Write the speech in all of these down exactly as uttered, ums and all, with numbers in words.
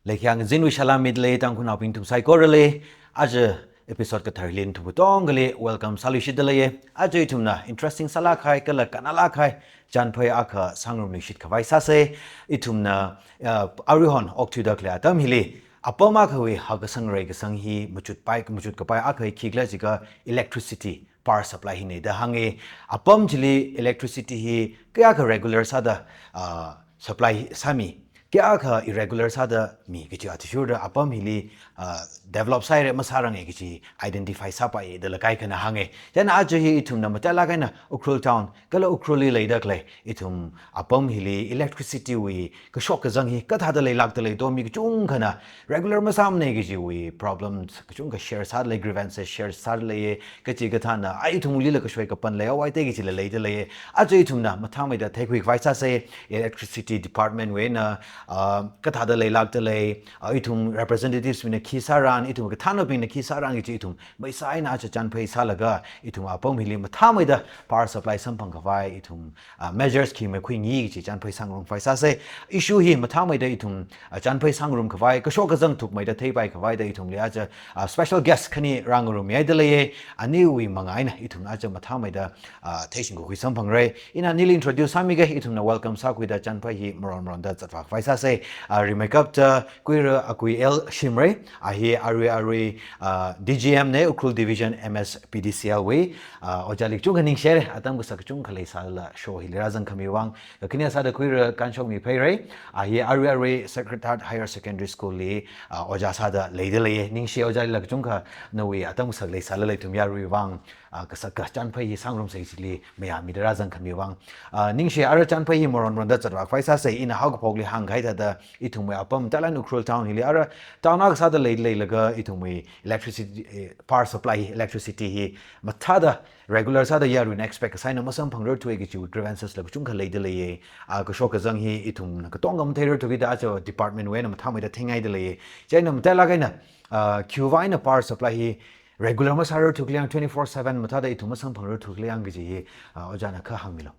Leikhyang zinwui salam midalei Tangkhulnaobing ithum saikorali, aja episode katharli nathum katongali welcome sāluishitdalei. Aja ithumna interesting sālāk kahai kala kannalāk kahai chānphai akha sāngarumluishit khavai sāsa. Ithumna, uh, aruihon okthuida khalei atam hili, apam akhawui hakasang reikasang hi machutpai, machutkapai akha hi khikhala jiakha electricity, power supply hina da hānga. Apam chili electricity hi kayākha regular sāda, ah, supply sāmi, kayākha irregular sāda mi kaji athishurda apam hili, ah, develop sāhaira masāranga kaji identify sāpaida lākahai akhana hānga. Chieina aja hi ithumna matailāk eina Ukhrul town kala Ukhrulli leida khalei ithum apam hili electricity wui kashok kazang hi kathāda leilākdalei da mi kachungkhana regular masāmana kajiwui problems kachungkha share sādalei, grievances share sādalei, kachikathāna, ai ithumlila kashoi kapan leihaowa da kajila leidalei. Aja ithumna mathāmeida theikhui khavai sāsa, electricity department wui eina, ah, kathāda leilākdalei, ah, ithum representatives bingna khi sāran, ithum kathānnaobingna khi sāran kaji ithum maisa eina aja chānphai sālaga, ithum apam hili mathāmeida power supply samphang khavai ithum, ah, measures khi makhuingi kaji chānphai sāngarum khavai sāsa. Issue hi mathāmeida ithum, ah, chānphai sāngarum khavai, kashok kazang thukmeida theipai khavai da ithumli aja, ah, special guest khani rāngarummihaidalei. Aniwui manga eina ithum aja mathāmeida, ah, theishingkakhui samphangra. Ina anili introduce sāmiga, ithumna welcome sākhuida chānphai hi maron maronda zatvā khavai sāsa. Ah, rimeikapta Kuira Akui L Shimray, a hi arui arui, ah, D G M na, Ukhrul Division M S P D C L wui. Ah, ojāli kachungkha ningshira, atam kasak kachungkha leisālala show hili rāzangkhami vang. Kakhane sāda Kuira Kanshokmi Pheira, a hi arui arui Sacred Heart Higher Secondary School li, ah, ojā sāda leidalei. Ningshi ojālila kachungkha, nawui atam kasak leisālala ithum yarui vang, ah, kasak kachānphai hi sāngarumsa chili mayāmida rāzangkhami vang. Ah, ningshi, ara chānphai hi maron maronda zatvā khavai sāsa. Ina haokaphokli hāngkahai thāda ithumwui apam talān Ukhrul town hili ara town akha sāda leileilaga ithumwui electricity, eh, power supply, electricity hi mathāda regular sāda yaruina expect kasā eina masamphangrarthuwa kaji grievances la kachungkha leidalei. Ah, kashok kazang hi ithumna katonga matheirarthu kida aja department wui eina mathāmeida theingaidalei. Chieina matailāk eina, ah, khiwui vang eina power supply hi regular masārarthu khala yang, twenty-four seven mathāda ithum masamphangrarthu khala yang kaji hi, ah, ojāna kha hāngmilu.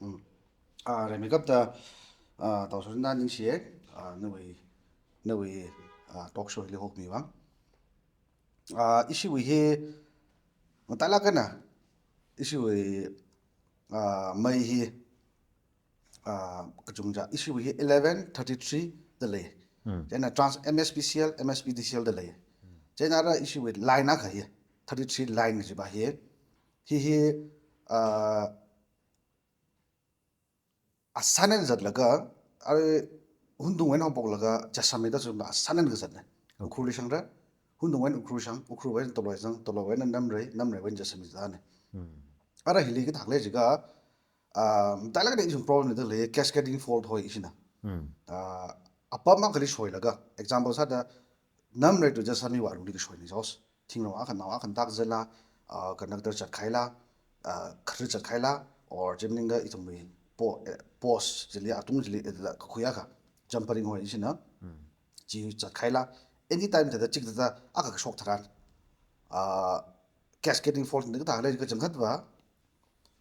Mm. Ah, rimeikapta, ah, Taoshonda ningshiya, ah, nawui, nawui, ah, talk show hili hokmi vang. Ah, ishiwui hi, matailāk eina, ishiwui, ah, mei hi, ah, kachungkha, ishiwui hi eleven thirty-three da lei. Hmm. Chieina trans M S P C L, M S P D C L da lei. Chieina ara ishiwui line akha hi, thirty-three line kajiva hi, hi hi, ah, asanen zatlaga, arui Hundungwui eina haophoklaga Jessami da sumba asanen kazatna. Okay. Ukhrulli shangda, Hundungwui eina Ukhrul shang, Ukhrulwui eina Toloi zang, Toloiwui eina Namrei, Namreiwui eina Jessami zatna. Hmm. Ara hili kathā khala jiakha, ah, matailāk eina issue problem da lei, cascading fault hoi ishina. Hmm. Ah, apam akhali shoilaga, example sāda, Namrei to Jessami wui alungli kashoina jos. Thingrong akha nao akha tak zala, ah, conductor zatkhaila, ah, kharit zatkhaila, or chi maningakha ithumwui po-, eh, post chili, atung chili, eh, la kakhui akha, jumpering hoi ishina. Hmm. Chi zatkhaila, anytime thāda chithāda akha kashok tharan, ah, cascading fault ni kathā khala kachangkhatva,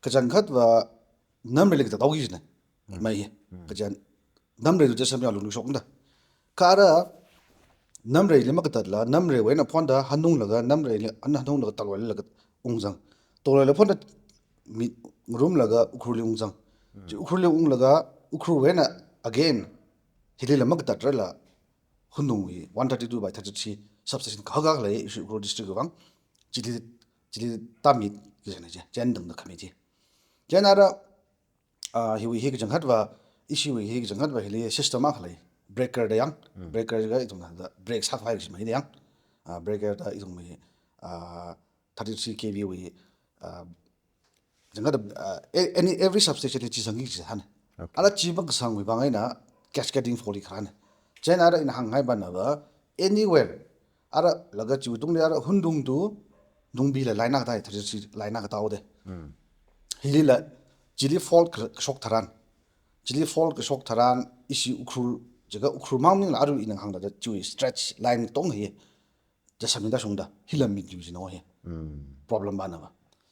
kachangkhatva Namreili katat haoki jina. Hmm. Mei hi. Hmm. Kachang Namrei to Jessami alungli shokna. Kha ara Namreili makatatla, Namreiwui eina phonda hanunglaga, Namreili eina hanunglaga Toloili laga ungzang. Toloila phonda mi ngarumlaga Ukhrulli ungzang. Hmm. Chi Ukhrulli unglaga, Ukhrulwui eina again, hilila makatatrala, Hundungwui one thirty-two by thirty-three substation kahak akha lei, ishi Ukhrul district vang, chili, chili tāmi kajina je, chen dangda khami je. Chieina ara, ah, hiwui hi kachangkhatva, ishiwui hi kachangkhatva hili system akha lei, breaker da yang, Hmm. breaker ga ithumna da break sākhavai kaji mei da yang, ah, breaker da ithumwui, ah, thirty-three K V wui, ah, kachangkhat, ah, a-, any, every substation li chi sangki chi hāna. Okay. Ara chi makasangwui vang eina cascading fault hi kharāna. Chieina ara ina hāngngai banava, anywhere, ara laga chiwui tungli ara Hundung to Nungbila line akha tai, thirty-three line akha tao de. Hmm. Hilila, chili fault ka-, kashok tharan. Chili fault kashok tharan, ishi Ukhrul, jiakha Ukhrul mang maningla arui ina hāngda chiwui stretch line tong hi. Jessami da shungda, hila mi tu jino hi. Hmm. Problem banava.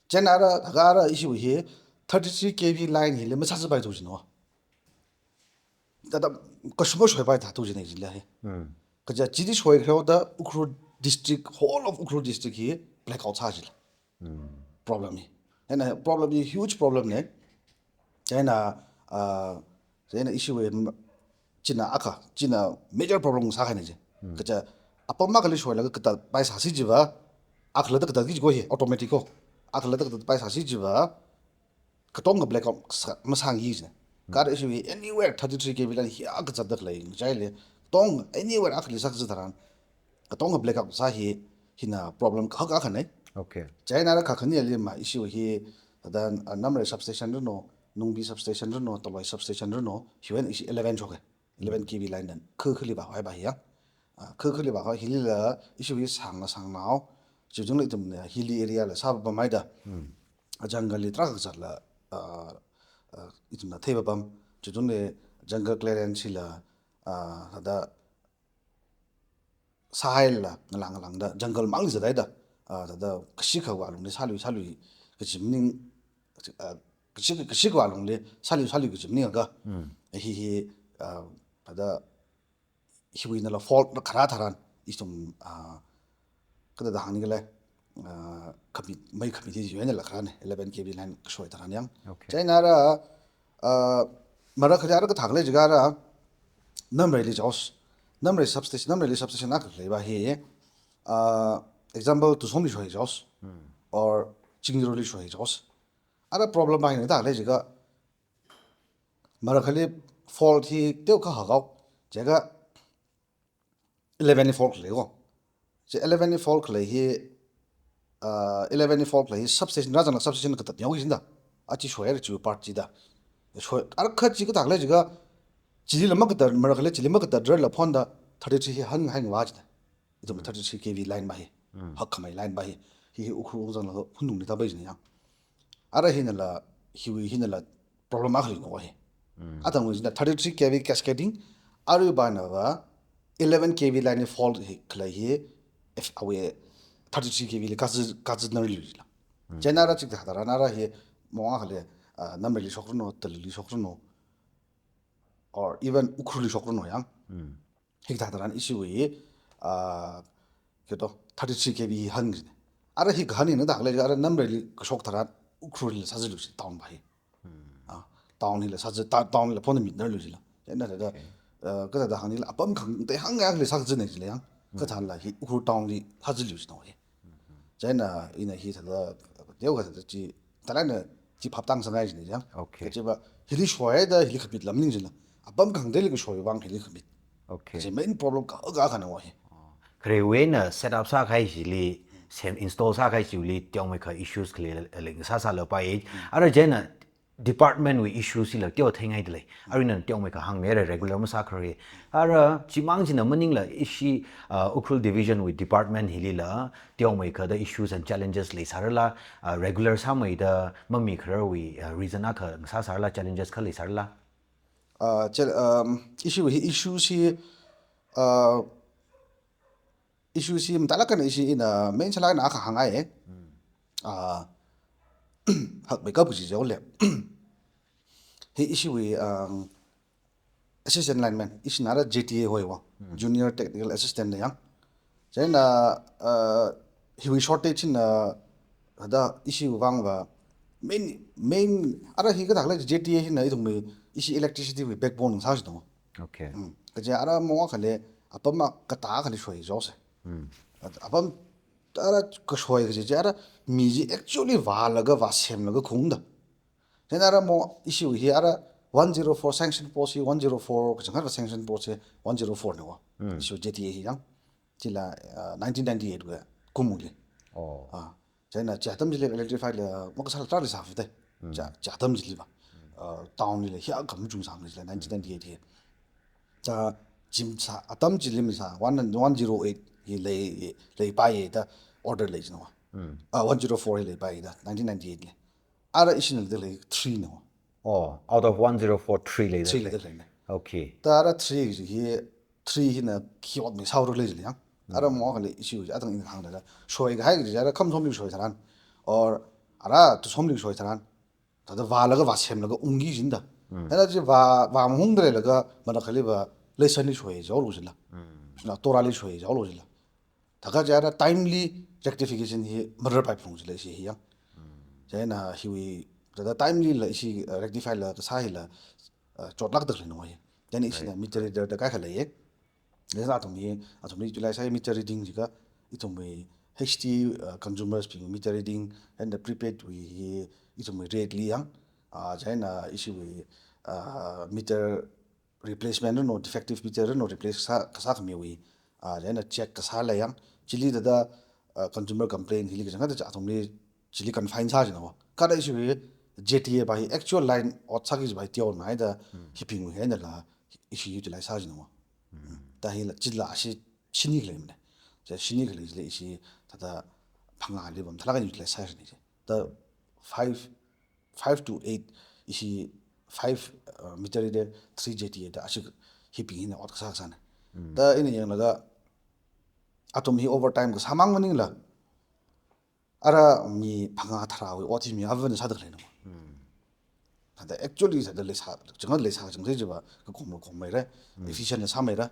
Chieina ara, thākha ara ishiwui hi, thirty-three K V line hili masāzapai tu jino. Thāda kashuma shoipai thāda jina jila hi. Kaja chili shoikhaoda Ukhrul district, whole of Ukhrul district hi blackout sā jila. Problem hi. Hina problem hi huge problem ne. China, ah, china issue hi m-, china akha, china major problem sākahai ne je. Kaja apam akhali shoilaga katatpai sāsi jiva, akhalatta katatki ko hi, automatic ko. Akhalatta katatpai sāsi jiva, katonga blackout sā, masāngi jina. Kha issue hi anywhere thirty-three K V line hi akha zatda khalei, ngachaili, tong anywhere akhali sākazat tharan, katonga blackout sā hi, hina problem kahak akha ne. Okay. China ra kakhaneli ma issue hi, thāda, ah, Namrei substation rino, Nungbi substation rino, Toloi substation rino, hiwui eina issue eleven shoke. Eleven K V line dan. Kha khali bahai ba hi ya. Ah, kha khali bahai hilila issue hi sāngna sāngnao. Chitungli ithumna hilly area la sāpapam haida. A jungle li tarākha zatla, ah, ah, ithumna theipapam. Chitungli jungle clearance hila, ah, thāda sāhaila ngalang ngalangda jungle mangli zathaida. Ah, thāda kashikha alungli sālui sālui kaji maning, ah, kashi, kashikha alungli sālui sālui kaji maning akha. Hi hi, ah, thāda hiwui einala fault na kharā tharan, ithum, ah, kathāda hāngni khala, ah, khamit, mai khamit hiwui einala kharā ne, eleven K V line kashoi tharan yang. Okay. China ra, ah, marakhali ara kathā khalei jiakha ra, Namreili jaos, Namrei substation, Namreili substation akha khalei ba hi, ah, example, Tusomli shoi jaos, or Chingroli shoi jaos. Ara problem ba hina thā khalei jiakha, marakhali fault hi teokha hākahao, jiakha eleven li fault khalei ko. Chi eleven li fault khalei hi, ah, eleven li fault khalei hi substation, rāzangla substation katat yao hi jinda. Achi shoihaira chi part chida. Shoi, ara kha chi kathā khalei jiakha, chilila makatat, marakhali chili makatatrarla phonda thirty-three hi hānghai ngava jida. Ithum thirty-three K V line ba hi. Hakkhamei line ba hi. Hi hi Ukhrul zangla hunungli tāpai jina yang. Ara hinala, hiwui einala problem akhali no hi. Athang wui jina thirty-three K V cascading, arui ba na ba eleven K V line fault hi khalei hi, if away thirty-three K V li kazi, kazi nar li la. China ra chikathā tharan ara hi mo akhali, ah, Namreili shok rino, Talili shok rino, or even Ukhrulli shok rino yang. Hikathā tharan issue hi, ah, kito, thirty-three K V hi hāng jina. Ara hi kahāng hina thā khalei, ara Namreili kashok tharan Ukhrulli sāzatlu shi town ba hi. Ah, town hila sāzat, ta-, town hila phonda mitnarlu jila. China thāda, ah, kathāda hāngnila apam khangatei hāngngai akhali sāzatna jila yang. Kathāla hi Ukhrul town li sāzatlu shi no hi. China ina hi thāda, teokha thāda chi, thālana chi phaptang sāngai jina yang. Okay. Kachi ba, hili shoida, hili khamit lam ning jila. Apam khangateili kashoi vang hili khamit. Okay. Kachi main problem ka, ka, ka na wa hi. Kharewui eina set up sākahai chili, sem install sākahai chili, teomeikha issues khalei leng sāsālapai. Ara china department wui issues hila teo theingai dalei. Arui nana teomeikha hāngmira regular masākharar. Ara chimang china maningla ishi, ah, Ukhrul division wui department hilila, teomeikha da issues and challenges leisārala, ah, regular sāmeida mamikhararwui, ah, reason akha sāsārala, challenges kha leisārala. Ah, chal-, um, issue hi, issue hi, ah, issue hi mathālāk eina issue ina main sālāk eina akha hāngngai. Ah, hakmeikap kaji jaole. Hi issue hi, um, assistant lineman, ishina ara J T A hoi wa, Junior Technical Assistant na yang. China, ah, hiwui shortage hina, thāda issue vang va, main, main, ara hi kathā khalei J T A hina ithumwui ishi electricity wui backbone sā shi no. Okay. Kaja ara mo akhali, apam a katā akhali shoi jaose. Apam, ara kashoi kaji, ara mi chi actually vālaga, vāsemlaga khaungda. China ara mo issue hi ara one zero four sanction post hi one zero four kachangkhat va sanction post hi one zero four ne wa. Issue J T A hi yang. Chila, ah, nineteen ninety-eight wui kumli. Oh. Ah, china chi atam chili electrified la, makasāla tarāli sāfute. Chi, chi atam chili ba. Ah, town lila hi akam chung sāmli chila nineteen ninety-eight hi. Ta chim sā, atam chili mi sā, one, one zero eight hi lei, leipaiya da order lei jina wa. Ah, one zero four hi leipaiya da, nineteen ninety-eight li. Ara ishina dalei three no. Oh, out of one zero four, three leida. Three leida lei ne. Okay. Ta ara three hi, three hina khi ot mi sauro lei jili yang. Ara mo akhali issue atang ina hāngda. Shoi kahai kaji ara kham somli shoi tharan. Or ara Tusomli shoi tharan. Thāda vālaga vāsemlaga ungki jinda. Chieina chi vā, vā mahungda leilaga marakhaliva lesson li shoijihaolu jila. Chieina Torah li shoijihaolu jila. Thākha jiakha timely rectification hi mararpai phalung jila ishi hi yang. Chieina hiwui thāda timely la ishi, uh, rectify la kasā hila, uh, chotlākda khalei nong hi. Chieina ishina meter reader da kaikha leiya. Chieina athum hi, athumli utilize sāi meter reading jiakha, ithumwui H T, uh, consumers bing meter reading and the prepaid wui hi ithumwui rate li yang. Uh, chieina ishiwui, uh, meter replacement no, defective meter no replace sā, kasā khamiwui, uh, chieina check kasā lei yang. Chili thāda, uh, consumer complaint hili kachang kathā athumli chili confine sā jina wa. Kha da ishiwui J T A pa hi actual line ot sāki jipa hi teonaida hibingwui einala ishi utilize sā jina wa. Da hila chila ashi shini khaleimana. Chi shini khalei chili ishi thāda phangāli pamthalāk eina utilize sā jina chi. Da five, five to eight, ishi five, uh, meter reader, three J T A da ashi hibing hina ot kasā kasāna. Da ina yanglaga athum hi overtime kasāmang maningla, ara mi phangā tharāwui ot hi mi avan sāda khalei nong. Thāda actually thāda leisā, chang leisā chang sai jiva, kakom kakom meira, efficient sāmeira,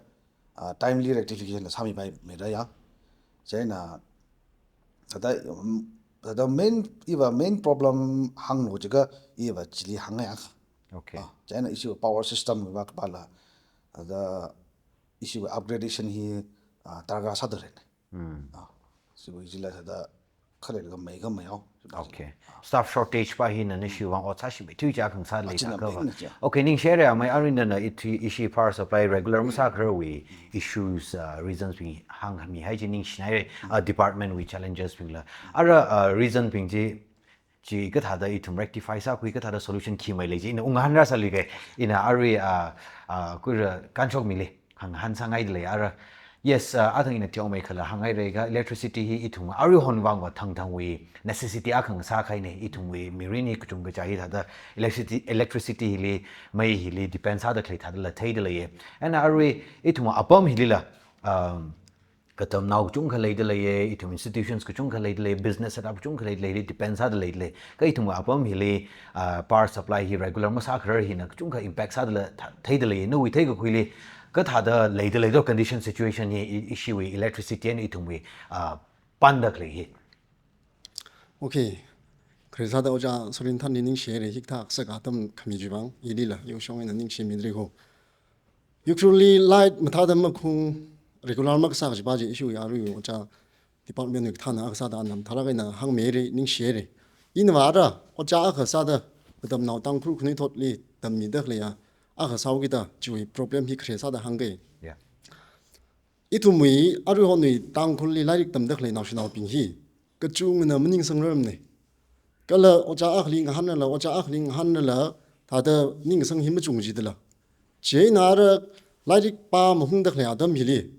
uh, timely rectification sāmipaimeira ya. Chieina thāda, um, thāda main, iva main problem hānglu jiakha iva chili hāngngai akha. Okay. Ah, chieina ishiwui power system wui vākapala, thāda ishiwui upgradation hi, ah, darkar sāda leina. Ah, ishiwui chila thāda khalei khamei khamei hao. Okay. Staff shortage pa hina nashi vang ot sāshimei thui jiakha sālei. Ah, china thākha va. Main na chi. Okay, ningshi haira amei, arui nana ithi ishi power supply regular masākharawui issues, uh, reasons bing hāngmihai chi ningshi haira, uh, department wui challenges bingla. Ara, uh, reason bing chi, chi kathāda ithum rectify sākhui, kathāda solution khi mai lei chi ina ungahān rāsālui kei, ina arui, uh, uh, kura kanshok mili hāngahān sāngaida lei ara. Yes, uh, athang ina teomeikhala hāngngai rei kha electricity hi ithum aruihon vang va thangthangwui necessity akha ngasākahaina, ithumwui mirin hi kachungkachā hi thāda electricity, electricity hili, mei hili depend sāda khalei thādala theida leiya. And arui ithum apam hilila, um, katamnao kachungkha leida leiya, ithum institutions kachungkha leida lei, business setup kachungkha leida lei, depend sāda leida lei. Kha ithum apam hili, ah, power supply hi regular masākharar hina kachungkha impact sādala tha-, theida lei. Nawui theikakhuili, kathāda leida lei do condition situation hi, i-, ishiwui electricity and ithumwui, ah, panda khalei hi. Okay. Khare sāda ojā Sorin thānli ningshi haira, hikathā sākha atam khami chi vang, ilila, yaoshong eina ningshimida lei ho. Ukhrulli light mathāda makhung regular makasā kajipa chi issue ya arui ojā department wui kathāna akha sāda anam tharā kaina hāngmira, ningshi haira. Ina vāra, ojā akha sāda, katamnao Tangkhul khanuithotli tammida khaleiya akha sāhaokida, chiwui problem hi khare sāda hāngkei. Yeah. Ithumwui, aruihonwui Tangkhulli lairik tamda khalei naoshinaobing hi kachungana maningsangrarmana. Kala ojā akhali ngahānlala, ojā akhali ngahānlala, thāda ningsang hi machung jidala. Chieina ara lairik pā mahungda khalei atam hili,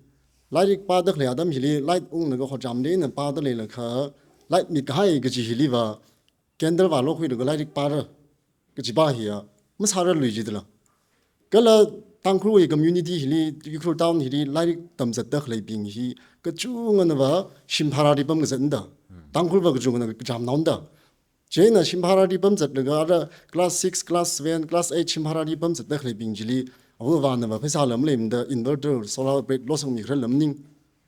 lairik pāda khalei atam hili, light unglaga hotjam leina pāda leilakha, light mikahai kaji hiliva, candle vālokhuilaga lairik pāra kajipa hiya masārarlui jidala. Kala Tangkhulwui community hili, Ukhrul town hili lairik tamzatda khaleibing hi kachunganava shim bharali pamkazatda. Tangkhulva kachungana kachamnaoda. Chieina shim bharali pamzatlaga ara class six, class seven, class eight shim bharali pamzatda khaleibing chili, avāvanava pheisāla maleimada inverter, solar plate losangmikhararla maning.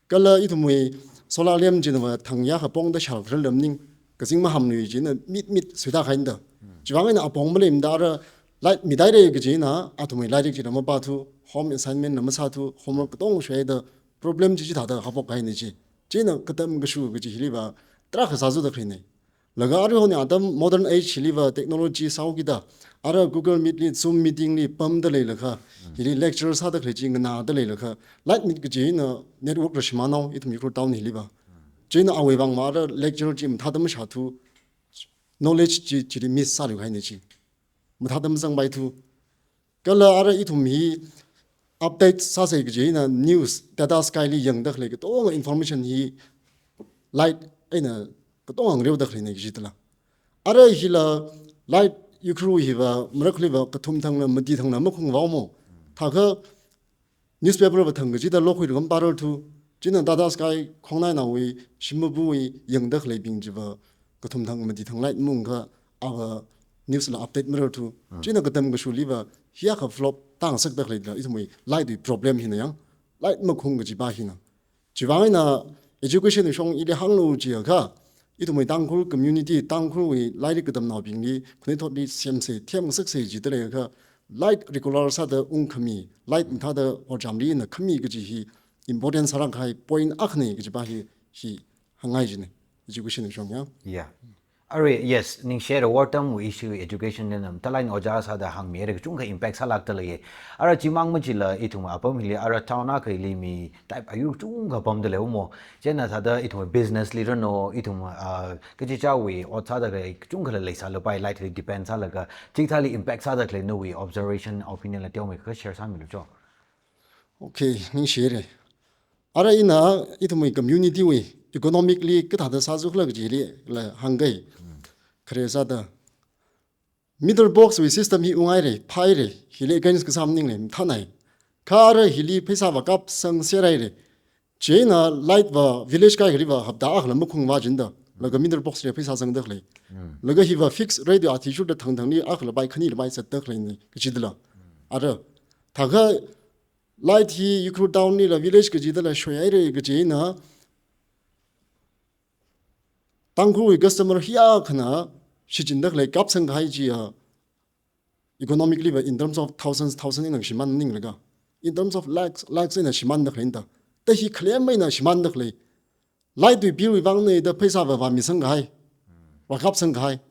Kala ithumwui solar lamp chinava thang ya khapongda shalkhararla maning, kazing mahamlui china mitmit suida khaida. Chivang eina apong maleimada ara light midaira kajina, athumwui lairik chila mapāthu, home assignment la masāthu, homework katong shoida, problem chi chithāda haophok kahaina chi. China katam kashu kaji hiliva tarākha sāzuda khaleina. Laga aruihon atam modern age hiliva technology sāhaokida, ara Google Meet li, Zoom meeting li pamda leilakha, hili lecture sāda khalei chi nganāda leilakha, light mit kajina network rāshimānhao, ithum Ukhrul town hiliva. China awui vangva ara lecture chi mathāda mashāthu, knowledge chi, chili miss sāluikahaina chi. Mathāda mazangpaithu. Kala ara ithum hi update sāsei kajina news, Tata Sky li yangda khalei katonga information hi light eina katonga ngareoda khaleina kajidala. Ara hila light Ukhrul hiva marakhaliva kathum thangla mati thangla makhungvao mo. Thākha newspaper va thang kajida lokhuilaga mapārarthu. China Tata Sky khongnainaowui, shim mapuwui yangda khaleibing chiva kathum thang mati thang light maungakha, ava news la update mararthu. Chieina katam kashuliva hiyākha flop tāngasakda khaleila ithumwui light wui problem hina yang. Light makhung kajiva hina. Chiwuivang eina education shong ili hānglu jiakha, ithumwui Tangkhul community, Tangkhulwui lairik katamnaobingli, khanuithotli semse, themngasakse jida leiakha, light regular sāda ungkhami, light mathāda horchamli ina khami kaji hi important sālāk kahai point akhana kajiva hi, hi hāngngai jina, education shong ya. Yeah. Arui, yes, ningshi haira, war tamwui issue education li nam, talai ojā sāda hāngmi haira, kachungkha impact sālākda leiya. Ara chimang machila ithum apam hili, ara town akhali mi type ayur kachungkha pamda lei umo. Chieina thāda ithum business li rano, ithum, ah, kachichāwui ot sāda khalei kachungkha la leisālapai, light li depend sālaga, chikathāli impact sāda khalei nawui observation, opinion la teomeikha share sāmilu cho. Okay, ningshi haira. Ara ina ithumwui community wui economically kathāda sāzukhala kajili la hāngkai. Khare sāda meter box wui system hi unghaira, phāhaira, hili against kasā maningla, mathānai. Kha ara hili pheisāva kapsangserhaira. Chieina light va village kaikhali va hapta akhala makhungva jinda, laga meter box li pheisā zangda khalei. Laga hiva fixed rate athishurda thangthangli akhala pai khani la pai zatda khaleina kajidala. Ara, thākha light hi Ukhrul town lila village kajidala shoihaira kajina, Tangkhulwui customer hiyākhana shichinda khalei kapsang kahai chiya, economically va in terms of thousands, thousand eina shimān maninglaga, in terms of lakhs, lakhs eina shimānda khaleina da. Ta hi khalem eina shimānda khalei. Light wui bill wui vangna da pheisāva vāmisang kahai, vākapsang kahai.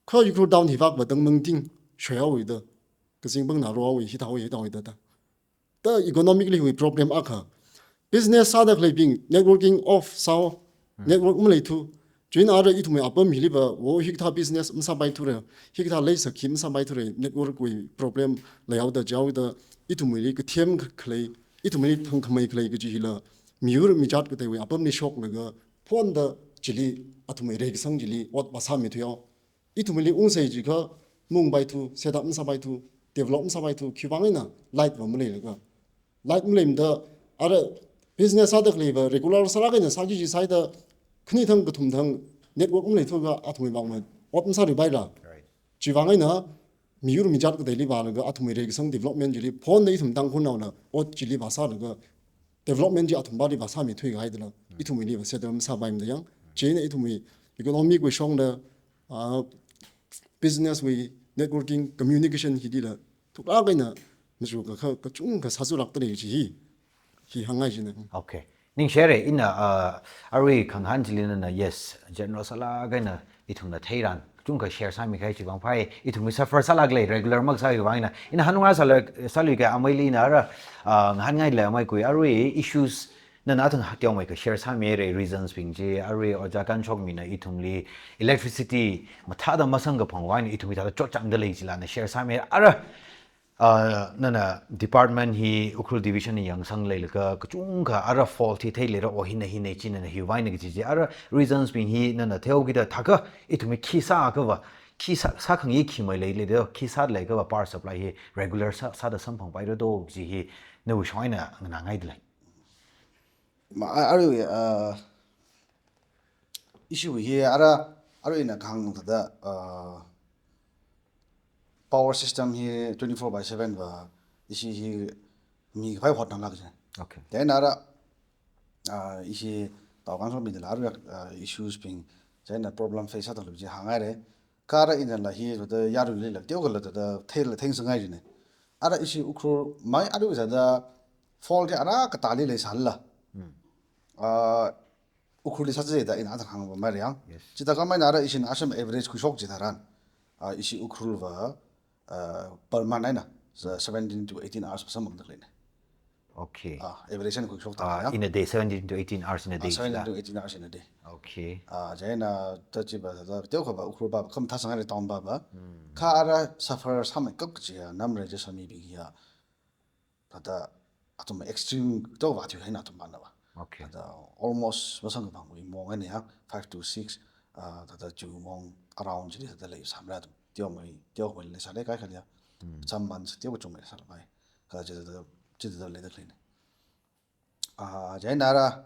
Kha Ukhrul town hi vak va tangmangting shoihaowa da. Kazing pangna rohaowa, hithāhaowa, hithāhaowa da da. Ta economically wui problem akha. Business sāda khaleibing networking off sāhaowa, network maleithu. Chieina ara ithumwui apam hiliva, wo hikathā business masāpaithura, hikathā leisakhi masāpaithura, network wui problem leihaoda jihaoda, ithumwuili kathem khalei, ithumwuili thangkhamei khalei kaji hila, miyur mijat kateiwui apamli shoklaga, phonda chili, athumwui reikasang chili ot vāsāmithuihaowa. Ithumwuili ungsei jiakha maungpaithu, set up masāpaithu, develop masāpaithu, khiwuivang eina light va maleilaga. Light maleimada, ara business sāda khaleiva regular sālāk eina sāki jisāhaida, khani thang kathum thang network maleithuakha athumwui vangva ot masāripaila. Right. Chiwuivang eina miyur mijat kateili vālaga athumwui reikasang development chili phonda ithum Tangkhulnaona ot chili vāsālaga development chi athumpali vāsāmithui kahaidala, ithumwuili va settle masāpaimada yang. Chieina ithumwui economic wui shongda, ah, business wui, networking, communication hi dila thuklāk eina machukakha kachungkha sāzulākda lei chi hi, hi hāngngai jina. Okay. Ningshi haira, ina, ah, arui khangahān chili nana, yes, general sālāk eina ithumna theiran, kachungkha share sāmikahai chiwuivang phāi, ithumwui suffer sālāk lei, regular makasā chiwuivang eina. Ina hāngngai sālāk, sālui kahai ameili ina ara, ah, ngahānngailei amei kui, arui issues nana athang teomeikha share sāmi haira, reasons bing chi, arui ojā Kanshokmina ithumli electricity mathāda masangkaphang vang eina ithumli thāda chotchāngda lei chila na share sāmi haira. Ara, ah, nana department hi Ukhrul division li yangsang leilaga kachungkha ara fault hi theileira, o hina hina chi nana hiwui vang eina kaji chi. Ara reasons bing hi nana theokida thākha ithumwui khi sāakhava, khi sā, sākhangai khi maleilei do, khi sāleikava power supply hi regular sā, sāda samphangpaira do chi hi nawui shong eina nganāngaida lei. Ma, a, arui, ah, issue hi ara, arui ina kahāng thāda, ah, power system hi twenty-four by seven va, ishi hi mikapai hotnālāk jina. Okay. Chieina ara, ah, ishi tao Kanshokmidala arui, ah, issues bing, chieina problem face sāda khalei chi hāngngaira. Kha ara inala hi thāda yaruilila teokhala thāda theila theingasakngai jina. Ara ishi Ukhrul mai arui thāda fault hi ara katāli leisālala. Ah, Ukhrulli sāchida ina athang hāngpamhaira yang. Yes. Chithākha mai eina ara ishina asham average khuishok chitharan, ah, ishi Ukhrul va, ah, per month eina, se-, seventeen to eighteen hours samphangda khaleina. Okay. Ah, average eina khuishok thāda yang. In a day, seventeen to eighteen hours in a day. Ah, seventeen to eighteen hours in a day. Okay. Ah, chieina thāda chiva thāda teokhava Ukhrul va khamathā sāngaira town va va. Kha ara suffer sāmeikap kaji ya, nam register mibing ya, thāda athum extreme teova thuihaina athum vānava. Okay. Thāda almost masangkaphangwui mong eina ya, five to six, ah, thāda chi mong around chili thāda leisāmara athum. Teomei, teomei leisālei kaikhali ya. Chāmman sā teokachungmei sālapai. Kha chithāda, chithāda leida khaleina. Ah, chieina ara,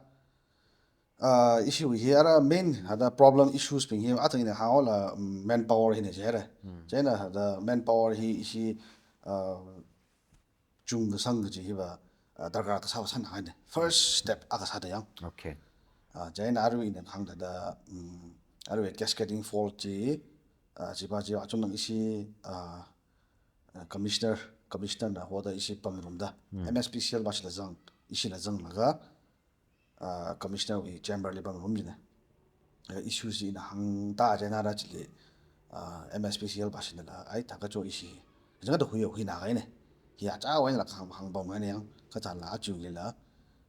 Ah, ishi hi ara main hada problem issues bing hi athang ina hāngla, mm, manpower hina jira. Chieina hada manpower hi ishi, ah, chungkasang kaji hiva, ah, darkar kasā sāna haina. First step akha sāda yang. Okay. Ah, chieina arui ina hāngda da, mm, arui cascading fault chi, ah, chiva chi achungnang ishi, ah, ah, commissioner, commissioner na hoda ishi pamrumda. M S P C L va shila zang, ishila zanglaga, ah, commissioner wui chamber li pamrum jina. Ah, issues chi ina hāngda chieina ara chili, ah, M S P C L va shinala, ai, thākha cho ishi. Jang da hui hui na kahaina. Hi achāwui eina la hāng hāngpam haina yang, kathāla achiwui lila,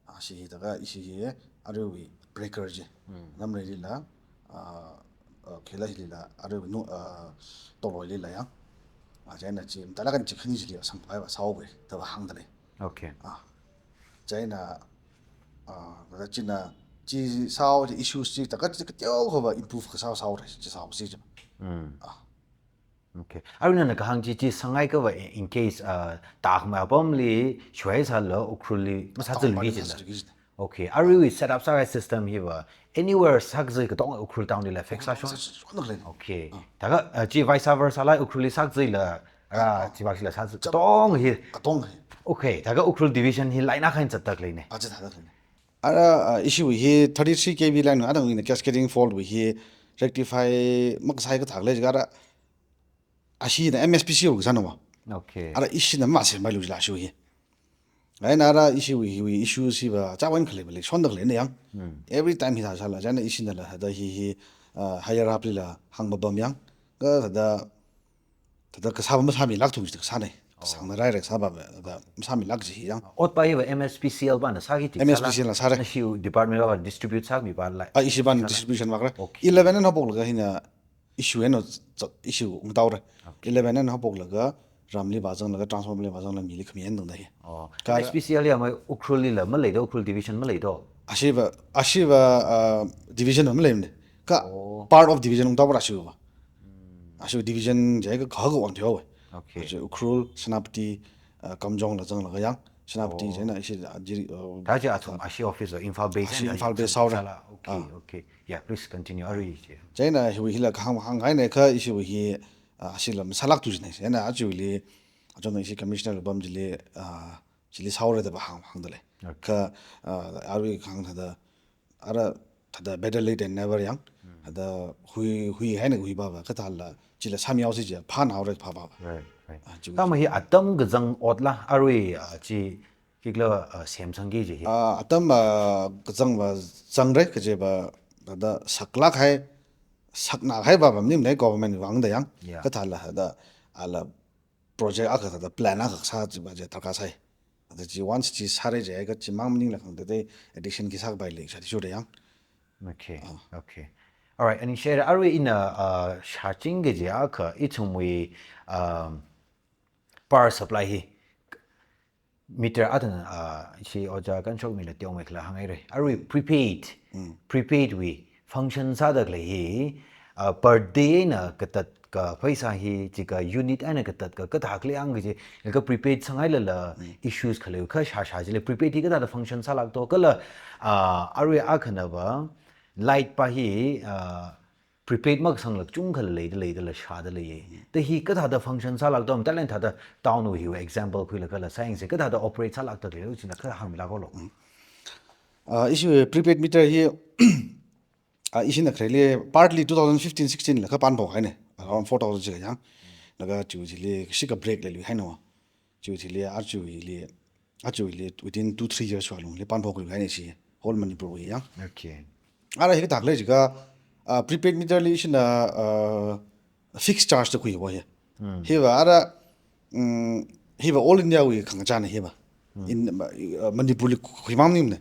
ah, ishi hi thākha ishi hi aruiwui breaker chi. Namreilila, ah, ah, khila hilila, aruiwui nu, ah, toloi lila yang. Ah, chieina chi, mtala kan chi khani chili sangphaiva sāhaowa, thāva hāngda lei. Okay. Ah, chieina, ah, kathā china, chi sāhao chi issues chi, thākha chi kateokha va improve kasā sāhaora, chi sāhaosi chi. Ah. Okay. Arui nana kahāng chi, chi sāngai kava in case, ah, takma apamli, shuai sāla, Ukhrulli, masāzalui jila. Masāzalui jila. Okay. Aruiwui setup sākahai system hiva, anywhere sākazai katonga Ukhrul town lila fix sāshon. Shon khalei. Okay. Thākha, ah, chi vice versa la Ukhrulli sākazaila, ara, chi va shila sāzai katonga hi. Katonga hi. Okay. Thākha Ukhrul division hi laina khain zatda khaleina. Ah, zatda khaleina. Ara, ah, ishi hi thirty-three K V line, athang ina cascading fault wui hi rectify makasāi kathā khalei jiakha ara, ashina M S P C L kasāna wa. Okay. Ara ishina masemphailu jila ashiwui hi. Chieina ara ishiwui, wui issue hiva, achāwui eina khalei va lei, shonda khaleina yang. Every time hithā sāla, chieina ishinala, hada hi hi, ah, higher up lila hāngpam yang. Kathāda, thāda kasā va masāmilākthu jida kasāna. Kasāngna rai rai kasā va, thāda masāmilāk ji yang. Ot va hiva M S P C L vana sāki ti M S P C L na sāra. Nashi department va distribute sāmi va lai. Ah, ishi vana distribution vāra. Okay. Eleven eina haophoklaga hina issue eina issue ungtaora. Okay. Eleven eina haophoklaga ramli vāzanglaga transformer li vāzanglaga mili khami eina tangda hi. Oh. Ka M S P C L ya mai Ukhrul lila maleida, Ukhrul division maleida. Ashiva, ashiva, ah, division maleimana. Kha part of division ungtaora ashiva. Ashi division jiakha kha kha wang thihaowa. Okay. Ashi Ukhrul, Senapati, ah, Kamjong la zanglaga yang. Senapati chieina ishi, ah, jiri, ah, thāda chi athum ashi office Imphal base ashi eina Imphal base sāhaora. Sāla. Okay, okay. Yeah, please continue. Arui chi. Chieina hiwui hila kahāng hānghaina kha ishiwui hi, ah, ashila masālākthu jina. Chieina achiwuili, achon ishi commissioner lupam chili, ah, chili sāhaora da va hāng, hāngda lei. Okay. Kha, ah, arui kahāng thāda, ara thāda better late than never yang. Thāda hui, huihaina hui va va kathāla, chila sāmihaosi jiakha phānahaora phā va va. Right, right. Ah, chi. Thāma hi atam kazang otla, arui, ah, chi, khikhala, ah, semsangki ji hi. Ah, atam, ah, kazang va zangrai kaji va, thāda saklāk hai, saknā hai va va maningmana government vangda yang. Yeah. Kathāla, thāda, ala project akha thāda plan akha sā chi va chi darkar sai. Thāda chi once chi sāra jiakha chimang maningla khangatei addition khi sākapai lei shādi shuda yang. Okay, okay. All right, and share arui ina, uh, shāching kaji akha ithumwui, um, power supply hi meter athang, ah, ishi ojā Kanshokmila teomeikhala hānghaira. Arui prepaid, prepaid wui function sāda khalei hi, ah, per day eina katatka pheisā hi, jiakha unit eina katatka kathā khalei ang kaji, laga prepaid sāngailala issues khalei kha shāshā jila prepaid hi kathāda function sālākto kala, ah, arui akhana va light va hi, ah, prepaid makasangla kachungkha leida leida la shāda leiya. Da hi kathāda function sālākto, matailāk thāda town wui hi example khuilaga la sāyangsa kathāda operate sālākta khalei china kha hāngmilāklo. Ah, ishi prepaid meter hi, ah, ishina khareli partly two thousand fifteen sixteen la kha panphok haina, around four thousand chi kha yang. Laga chiwui chili shikha break leiluihaina wa. Chiwui chili, achiwuili, achiwuili within two, three years wui alungli panphokluihaina ishi, whole Manipur wui yang. Okay. Ara hi kathā khalei jiakha, ah, prepaid meter li ishina, ah, fixed charge da khuiwa hi. Hiva ara, mm, hiva All India wui khangachāna hiva. In, ah, Manipur li khuimang maningmana.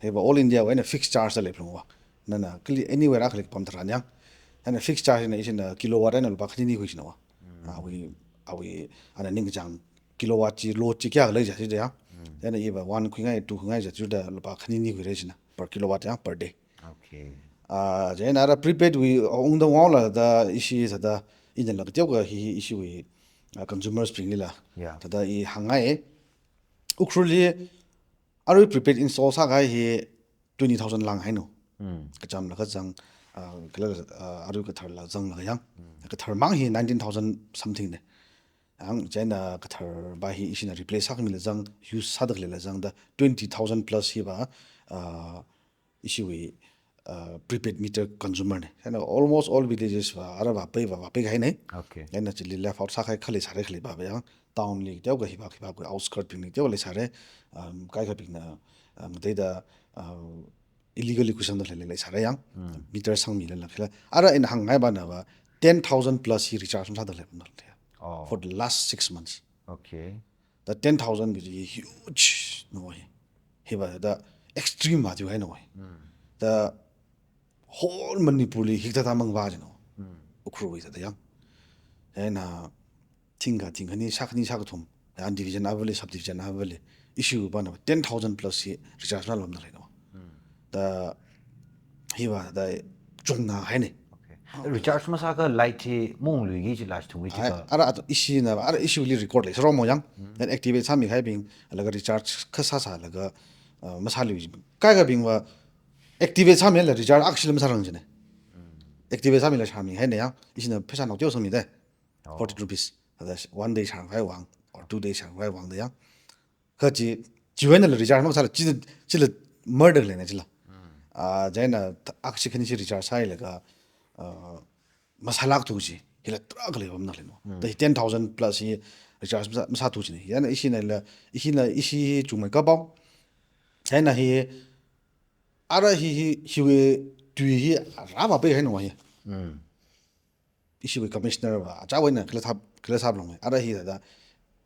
Hiva All India wui eina fixed charge da leiphalungwa. Nana kali anywhere akhali pamtharan yang. Eina fixed charge na ishina kilowatt eina lupā khanini khuishina wa. Awui, awui, ana ningkachāng kilowatt chi, load chi kayākha lei jiakha chi da yang. Chieina iva one khuingai, two khuingai jiakha da lupā khanini khuira ishina per kilowatt yang, per day. Okay. Ah, chieina ara prepaid wui, ah, ungda ngaola da ishi sāda inala kateokha hi, hi ishiwui, ah, consumers bingli la. Yeah. Thāda i hāngngai. Ukhrulli arui prepaid install sākahai hi twenty thousand lānghaina. Kachamla kazang, ah, kala, ah, arui katharla zanglaga yang. Katharmang hi nineteen thousand something ne. Ang chieina katharva hi ishina replace sākhamila zang, use sādaleila zangda twenty thousand plus hiva, ah, ishiwui, ah, prepaid meter consumer ne. Chieina almost all villages va, ara vāpai va, vāpai kahai ne. Okay. Chieina chili left out sākahai khalei sāra khalei va yang. Town li teokha hiva, hiva khui outskirt bingli teokha leisāra. Um, kaikhabingna, um, data, uh, illegally khuisangdalei leisāra yang. Meter sangmilala khala. Ara ina hāngngai vana va ten thousand plus hi recharge masādalei. Oh. For the last six months. Okay. The ten thousand is huge no. Hiva the extreme va jihaina. The whole Manipur li hikathā mang va jino. Ukhrul wui thāda yang. Chieina thingkha, thingkhani, shākhani, shākathum. Yan division avāli, subdivision avāli. Issue vana ten thousand plus hi recharge masālapamdalei no. The hiva the chungna haine. Okay. Recharge masākha light hi mungluiki jila thungwui. Ai, tika. Ara at ishina, ara ishili record leisāra mo yang. Then activate sāmikahaibing, laga recharge kasā sālaga, uh, masāluiwui. Kaikhabing va activate sāmila recharge akshila masārang jine. Activate sāmila shāmihaina yang. Ishina pheisā nao teo sangmi de. Oh. Fourteen rupees. That's one day shānghai vang or two day shānghai vang da yang. Kha chi, chiwui einala recharge masāla, chi, chila murder leina chila. Ah, chieina akshi khani chi recharge sālaga, ah, masālākthu chi, hila tarākha leipamdalei no. The ten thousand plus hi recharge masā, masāthu chine. Chieina ishinala, ishina, ishi hi chungmei kapao. Chieina hi, ara hi, hi, hiwui tui hi, rāvāpai haina hi. Ishiwui commissioner va, achāwui eina khala sāp, khala sāplong. Ara hi thāda,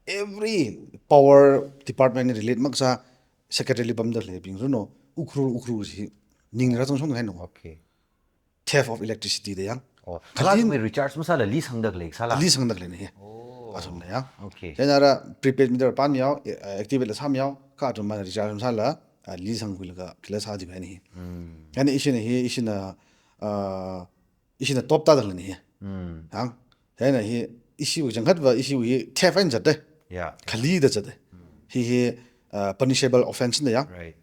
every power department relate makasā secretary li pamdaleibing runo, Ukhrul, Ukhrul chi, ning rāzangshong haina. Okay. Theft of electricity da yang. Oh, kala khalin mi recharge masāla leisangdalei sāla. Leisangdalei ne. Oh. Asumna yang. Okay. Chieina ara prepaid meter panmihao, eh, activate la sāmihao, kha athum mana recharge masāla, ah, leisangkhuilaga, khala sājihaina hi. Chieina ishina hi, ishina, ah, ishina top tādalei ne. Hāng. Chieina hi ishiwui changkhat va ishiwui hi theft eina zat de. Yeah. Khaleida zat de. Hi hi, uh, punishable offense na ya. Right.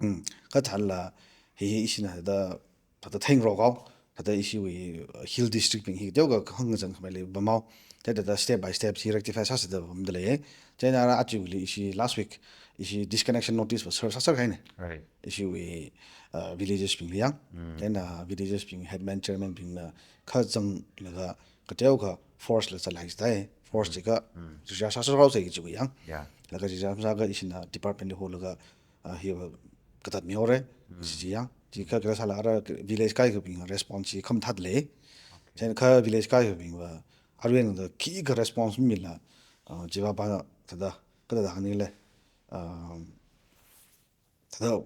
Mm. Kathāla hi hi ishina da, da theingarok haowa. Da ishiwui, uh, hill district bing hi teokha hāngzang khamei leipamhaowa. Da, da, da step by step hi rectify sāsāda pamdalei. Chieina ara achiwuili ishi last week ishi disconnection notice va serve sāserhaina. Right. Ishiwui, uh, villages bingli yang. Chieina villages bing headman chairman bingna kazanglaga kateokha force la zatlai sāda. Force chikha recharge sāserhaosa kajiwui yang. Yeah. Laga recharge masākha ishina department li holaga, uh, hi va katatmihaora. Chi yang. Chikha kala sāla ara village kaikhabing response chi khamathālei. Okay. Chieina kha village kaikhabing va aruiwui eina khikha response mila, uh, chiva pa thāda, kathāda hāngnile, um, thāda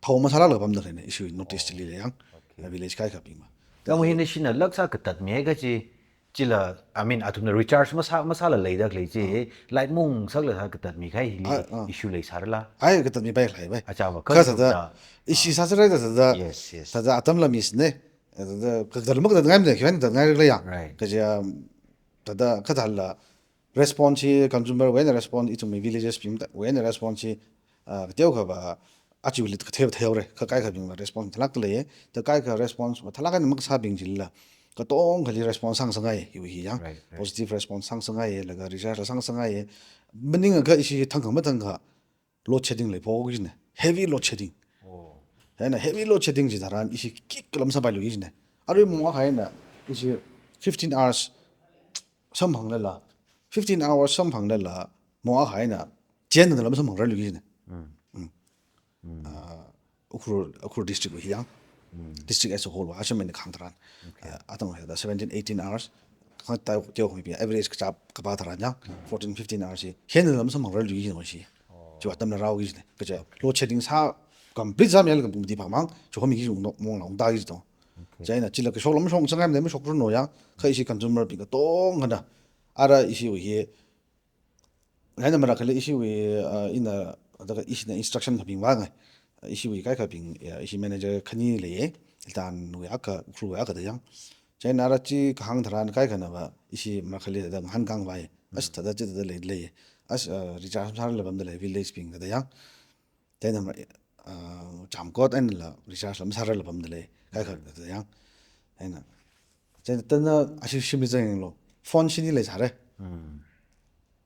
thao masālākla pamdalei ne, ishiwui notice chili lei yang. Okay. Village kaikhabing va. Kamu hi nashina laksa katatmi kaji, chila, I mean, athumna recharge masā, masāla leidalei chi, light mungsaklala katatmi kahai hili issue leisārala. Ai, katatmipai khalei pai. Achāva, kha kathāda, ishi sāserhaida thāda, yes, yes, thāda atamla miss ne. Thāda, katatla makatatngaimada, khiwui eina katatngailei yang. Right. Kaja, um, thāda, kathāla, response hi consumer wui eina response, ithumwui villages bing wui eina response hi, ah, kateokha va achiwuili kathei va theihaora, kha kaikhabing va response mathālākdalei, da kaikha response mathālāk eina makasābing chila, katongali response sāngasakngai, hiwui hi yang, right, right, positive response sāngasakngai, laga recharge la sāngasakngai, maningakha ishi thangkha mathangkha, load shedding leiphoki jine. Heavy load shedding. Oh. Chieina heavy load shedding chitharan ishi khikhala masāpailuiki jine. Arui mong akha eina ishi fifteen hours samphanglala. Fifteen hours samphanglala mong akha eina chieina lala masamphangrarluiki jine. Mm. Mm. Ah, Ukhrul, Ukhrul district wui hi yang. District as a whole va, asham eina kahāng tharan. Okay. Ah, atam hithāda seventeen, eighteen hours. Kha tai teo khami pi average kachap kapa tharan yang. Fourteen, fifteen hours hi. Hieina lala masamphangrarluiki jine shi. Oh. Chiwui atamla rāuki jine. Kaja load shedding sā complete sāmihailaga pung mati phamang. Chiwui khami ki jung no mong long da ki jito. Okay. Chieina chila kashok lam shong sangai mane mashokruno yang. Kha ishi consumer bing katonga na. Ara ishiwui hi Ngaina marakali ishiwui, ah, ina, daga ishina instruction khabing vāngai. Ishiwui kaikhabing, ya, ishi manager khani leiya. Iltan wui akha, Ukhrul wui akha da yang. Chieina ara chi kahāng tharan kaikhana va, ishi marakali da ngahānkāng vai. As thāda chi thāda lei, lei. As, ah, recharge sārala pamdalei village bing da yang. Chieina ma, uh, jamkot einala recharge la masārarla pamda lei. Kaikha da yang. Eina. Chieina tana ashi shimli zanglo. Phone shini leisāra.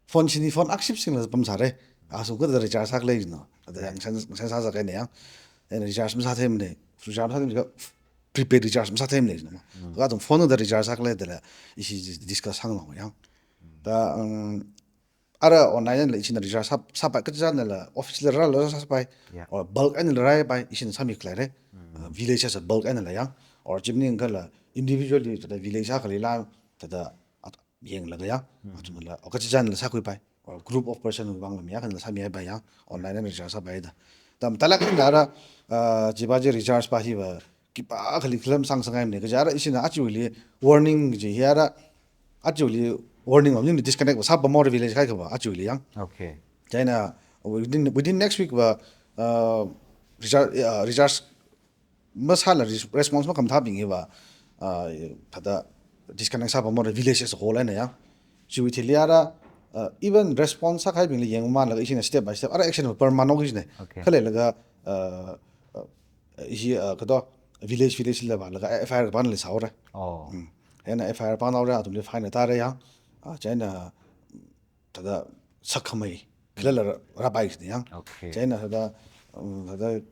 Phone shini phone akship singla pamsāra. Asu kada recharge sākhala jina. Ada yang san san sāsā kahaina yang. Eina recharge masātheimana. Recharge masātheimana, prepaid recharge masātheimana jina. Kathum phone da recharge sākhala dala ishi discuss hānglo yang. Da, um, ara online la ishina recharge sā, sāpai, kachichānala office la rāla sāpai. Yeah. Or bulk einala rāpai, ishina sāmi khaleira. Uh, village as a bulk einala yang. Or chimning kala individually thāda village akhalila thāda at-, yanglaga yang. Athumla, or kachichānala sākhuipai. Or group of person wui vangla mi akhana sāmipai yang. Online eina recharge sāpai da. Da mathālāk eina ara, uh, chiva chi recharge pa hiva khipākhali khalam sāngasakngaimana. Kaja ara ishina achuili warning kaji hi ara achuili warning va maningmana, disconnect va sāpamhaora village kaikhava achuili yang. Okay. Chieina within, within next week va, uh, recharge, uh, recharge masāla res-, response makhamathābing hiva, uh, thāda disconnect sāpamhaora village as a whole eina yang. Chiwui thili ara, uh, even response sākahaibingli yangmalaga ishina step by step ara action va permanent jina. Okay. Khaleilaga, uh, uh, ishi, uh, kato village, village la vālaga F I R kapāna leisāhaora. Oh. Mm. Eina F I R pānhaora, athumli fine tāra yang. Ah, chieina thāda sakkhamei khalala rāpai jina yang. Okay. Chieina thāda, um, thāda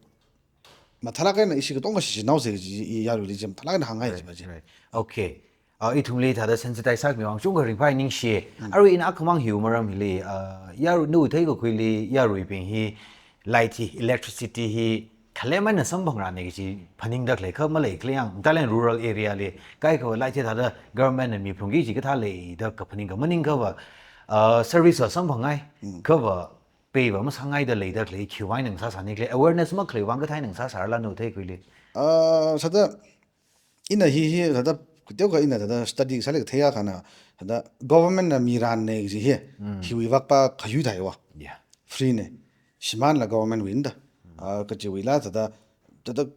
mathālāk eina ishi katonga shichinhaosa kaji i yaruili chi mathālāk eina hāngngai jiva chi. Right, right. Okay. Uh, ithumli thāda sensitize sākhami vang chungkha ringphāi ningshi. Arui ina akhamang hiwui maram hili, uh, yaru nu theikakhuili yaruibing hi light hi, electricity hi khalem eina samphangrana kaji phaningda khalei kha maleikhala yang, mathālāk eina rural area li kaikhava light hi thāda government na miphalungki kaji kathā leida kaphaning kha maningkhava, uh, service va samphangngai, khava pay va masāngaida leida khalei khiwui eina ngasāsāni khalei awareness makhalei vang kathā eina ngasāsārala nu theikhuili. Uh, sāda ina hi, hi, thāda, teokha ina thāda study sālaga theiakhana, thāda government na mirānna kaji hi, hiwui vak pa khayui theiwa. Yeah. Free na. Shimānla government wui eina da. Ah, kachiwuila thāda, thāda,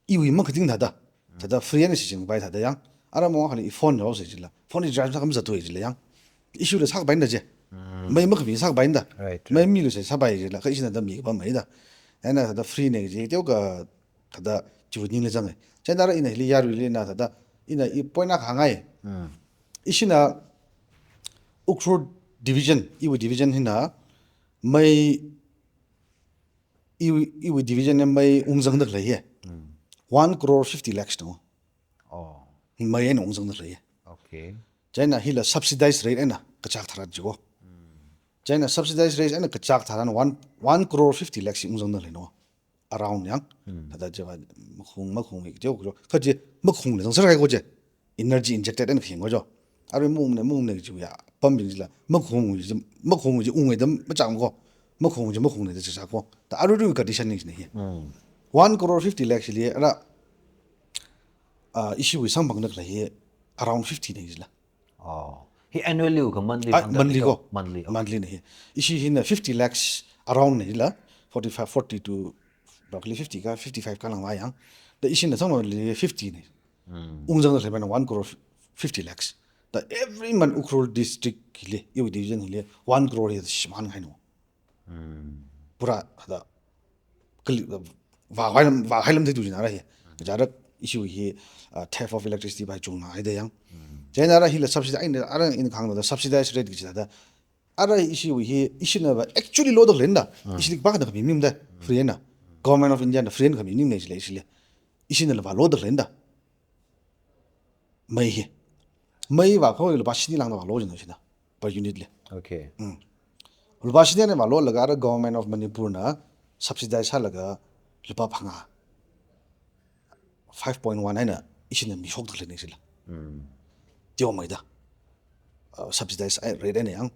iwui makhating thāda. Thāda free eina shichinpai thāda yang. Ara mong akhali i phone yaosa jila. Phone recharge sākhamsa tui jila yang. Ishila sākapaina chi. Mei makhapi sākapaina da. Right, right. Mei milusa sāpai jila. Kha ishina da mipamei da. Eina thāda free na kaji, teokha thāda chiwui ningli zanga. Chieina ara ina hili yaruili na thāda, ina i point akha hāngngai. Ishina Ukhrul division, iwui division hina mei, iwui, iwui division na mei ungzangda khalei hi. One crore fifty lakhs na. Oh. Mei eina ungzangda khalei hi. Okay. Chieina hila subsidized rate eina kachak tharan jiko. Chieina subsidized rate eina kachak tharan one, one crore fifty lakhs hi ungzangda khalei no. Around yang. Thāda chiva makhung, makhung hi, chiva kajo. Kaji makhungla zangsārai ko chi. Energy injected eina khayang ko jo. Arui mungna, mungna kajiya. Pambing jila. Makhung ji, makhung ji ungngaida machang ko. Makhung ji, makhungna da chasa ko. Da aruirui condition ning jina hi. One crore fifty lakhs li ara, ah, ishiwui samphangda khalei hi around fifty na jila. Oh. Hi annually ka monthly? Ah, monthly ko. Monthly. Oh. Monthly na hi. Ishi hina fifty lakhs around na jila. Forty-five, forty to roughly fifty ka, fifty-five ka langva yang. Da ishina samphangli fifty na. Ungzangda khalei mana one crore fifty lakhs. Da every month Ukhrul district hili, iwui division hili, one crore hi shimānngai no. Pura thāda kali, vāhailam, vāhailam theitu jina ara hi. Jarak ishiwui hi, uh, theft of electricity va chunghaida yang. Chieina ara hila subsidy, ai, ara ina kahāngda subsidized rate kaji thāda. Ara ishiwui hi, ishina va actually loda khalei na. Ishili pakna khami maningmana da. Free na. Government of India na free na khami maningmana ishili, ishili. Ishinala vāloda khalei na. Mei hi. Mei vākhui lupā shini lāngda vālo jina shina. Per unit li. Okay. Mm. Lupā shini eina vālolaga ara Government of Manipur na subsidize sālaga lupā phangā. Five point one eina ishina mishokda khalei na shila. Teomeida. Uh, subsidize ai rate eina yang.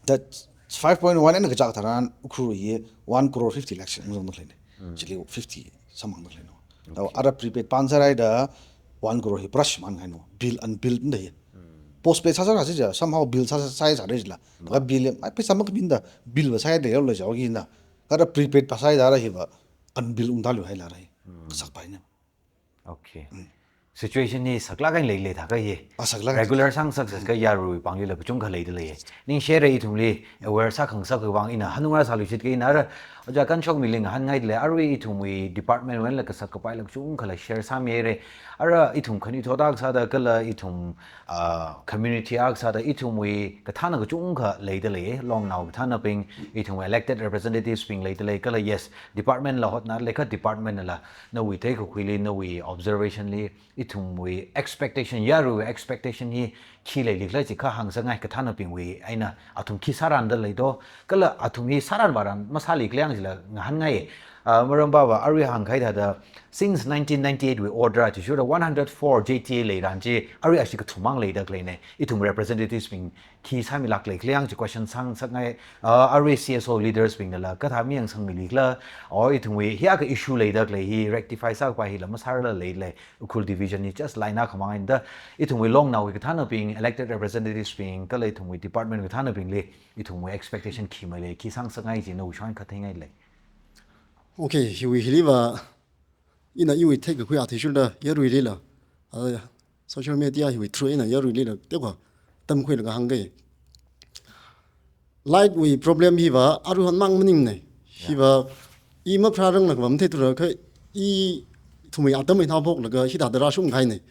That five point one eina kachak tharan Ukhrul hi one crore fifty lakhs ungzangda khalei na. Chili fifty samphangda khalei no. Okay. Ara prepaid pan sārai da one crore hi pura shimānngai no. Bill, unbilled na hi. Postpaid sāsāra chi ja, somehow bill sā, sā, sāsāra jila. Ka bill, ai, pheisā makapimana da, bill va sāhaida yaola jaoki na. Ka ara prepaid pa sāhaida ara hiva, unbilled ungda luihaila ara hi. Kasakpaina. Okay. Situation hi saklāk eina leilei thākha hi. Ah, saklāk eina. Regular sāngasak sākha yaruiwui pānglila kachungkha leidalei. Ningshire ithumli aware sākhangasakwui vāng ina hanungra sāluishit kha ina ara ojā Kanshokmili ngahānngaidalei, arui ithumwui department wui eina kasā kapaila kachungkhala share sāmire. Ara ithum khanuithot akha sāda kala ithum, ah, community akha sāda ithumwui kathāna kachungkha leidalei. Longnao kathānabing, ithumwui elected representatives bing leidalei. Kala yes, department la hotnalei kha department la nawui theikakhuili, nawui observation li, ithumwui expectation, yaruiwui expectation hi khi leilikhala chi kha hāngngasakngai, kathānabingwui eina athum khi sārandalei do, kala athum hi sāran vāran masālikhala yang chila ngahānngai. Ah, maram pava arui hāngkahai thāda, since nineteen ninety-eight wui order athishurda one hundred four J T A leiran chi, arui ashi kathummang leida khaleina, ithum representatives bing khi sāmilākleikhala yang chi question sāngasakngai. Ah, arui C S O leaders bingnala kathā mayāngsangmilikhala, or ithumwui hiyākha issue leida khalei hi rectify sākapai hila masārala leilei, Ukhrul division hi just line akhamang eina da, ithumwui longnaowui kathānabing, elected representatives bing, kala ithumwui department kathānabingli ithumwui expectation khi malei, khi sāngasakngai chi nawui shong khatheingailei. Okay, hiwui hiliva ina iwui theikakhui athishurda yaruilila, ah, social media hiwui through ina yaruilila teokha tamkhuilaga hāngkei. Light wui problem hiva aruihonmang maningnei. Yeah. Hiva i mapharāranglakha matheithura kha ithumwui atam eina haophoklaga hithāda rāshungkahainei.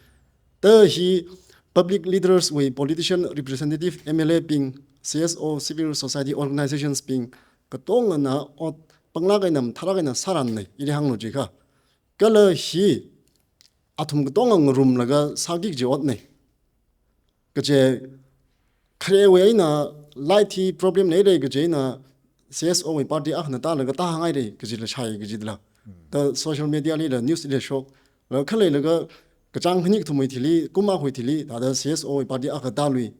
Ta hi public leaders wui, politician, representative, M L A bing, C S O, civil society organizations bing katongana ot panglāk eina mathālāk eina sārannei, ili hānglu jiakha. Kala hi athum katonga ngarumlaga sāki kaji otnei. Kaje kharewui eina light hi problem leilei kaje eina C S O wui party akhana tālaga tāhāngngailei kajila shāi kajila. Ta social media lila, news lila shok. La khaleilaga kachāng khani kathumwui thili, kum akhawui thili, thāda C S O wui party akha tālui.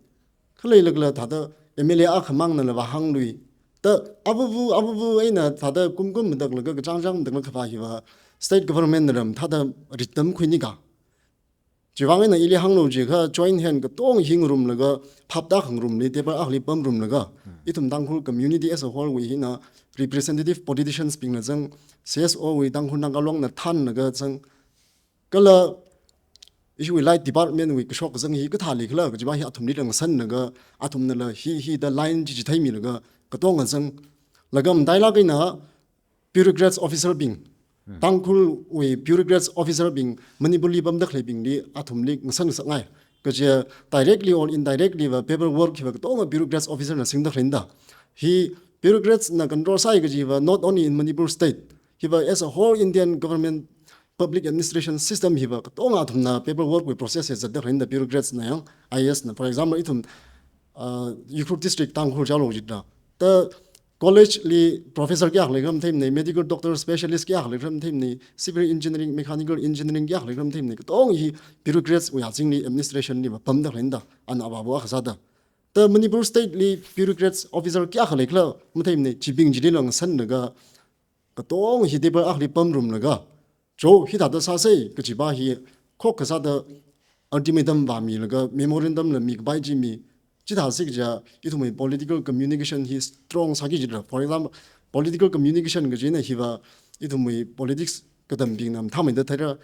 Khaleilagala thāda M L A akhamangnala vāhānglui. Ta avuvu, avuvu eina thāda kumkum mataklaga kachāngchāng mataklaga khavā hiva state government nala mathāda rittam khuinika. Chiwuivang eina ili hānglu jiakha joint hand katonga hi ngarumlaga phaptā khangarumli, table akhali pamrumlaga, ithum Tangkhul community as a whole wui hina representative politicians bingna zang, C S O wui Tangkhul Naga Longna thānlaga zang, kala ishiwui light department wui kashok kazang hi kathālikhala kajiva hi athumli rāngasanlaga, athumnala hi hithāda line chi chitheimilaga katonga zanglaga matailāk eina bureaucrats officer bing, Tangkhulwui bureaucrats officer bing, Manipurli pamda khaleibingli athumli ngasan ngasakngai. Kaje directly or indirectly va paperwork hiva katonga bureaucrats officer na singda khaleina da. Hi bureaucrats na control sāi kajiva not only in Manipur state, hiva as a whole Indian government public administration system hiva katonga athumna paperwork wui process hi zatda khaleina da, bureaucrats na yang, I A S na. For example, ithum, uh, Ukhrul district Tangkhul chālu jida. Ta college li professor kayākha leikhala matheimanei, medical doctor specialist kayākha leikhala matheimanei, civil engineering, mechanical engineering kayākha leikhala matheimanei, katonga hi bureaucrats wui azingli, administration liva pamda khaleina da, ana avāva akha sāda. Ta Manipur state li bureaucrats officer kayākha leikhala matheimanei, chibing chilila ngasanlaga katonga hi table akhali pamrumlaga, cho hithāda sāsei kajiva hi khokkha sāda ultimatum vāmilaga memorandum la mikapai chi mi, chithāsi kaja ithumwui political communication hi strong sāki jida. For example, political communication kajina hiva ithumwui politics katambingna mathāmeida theira,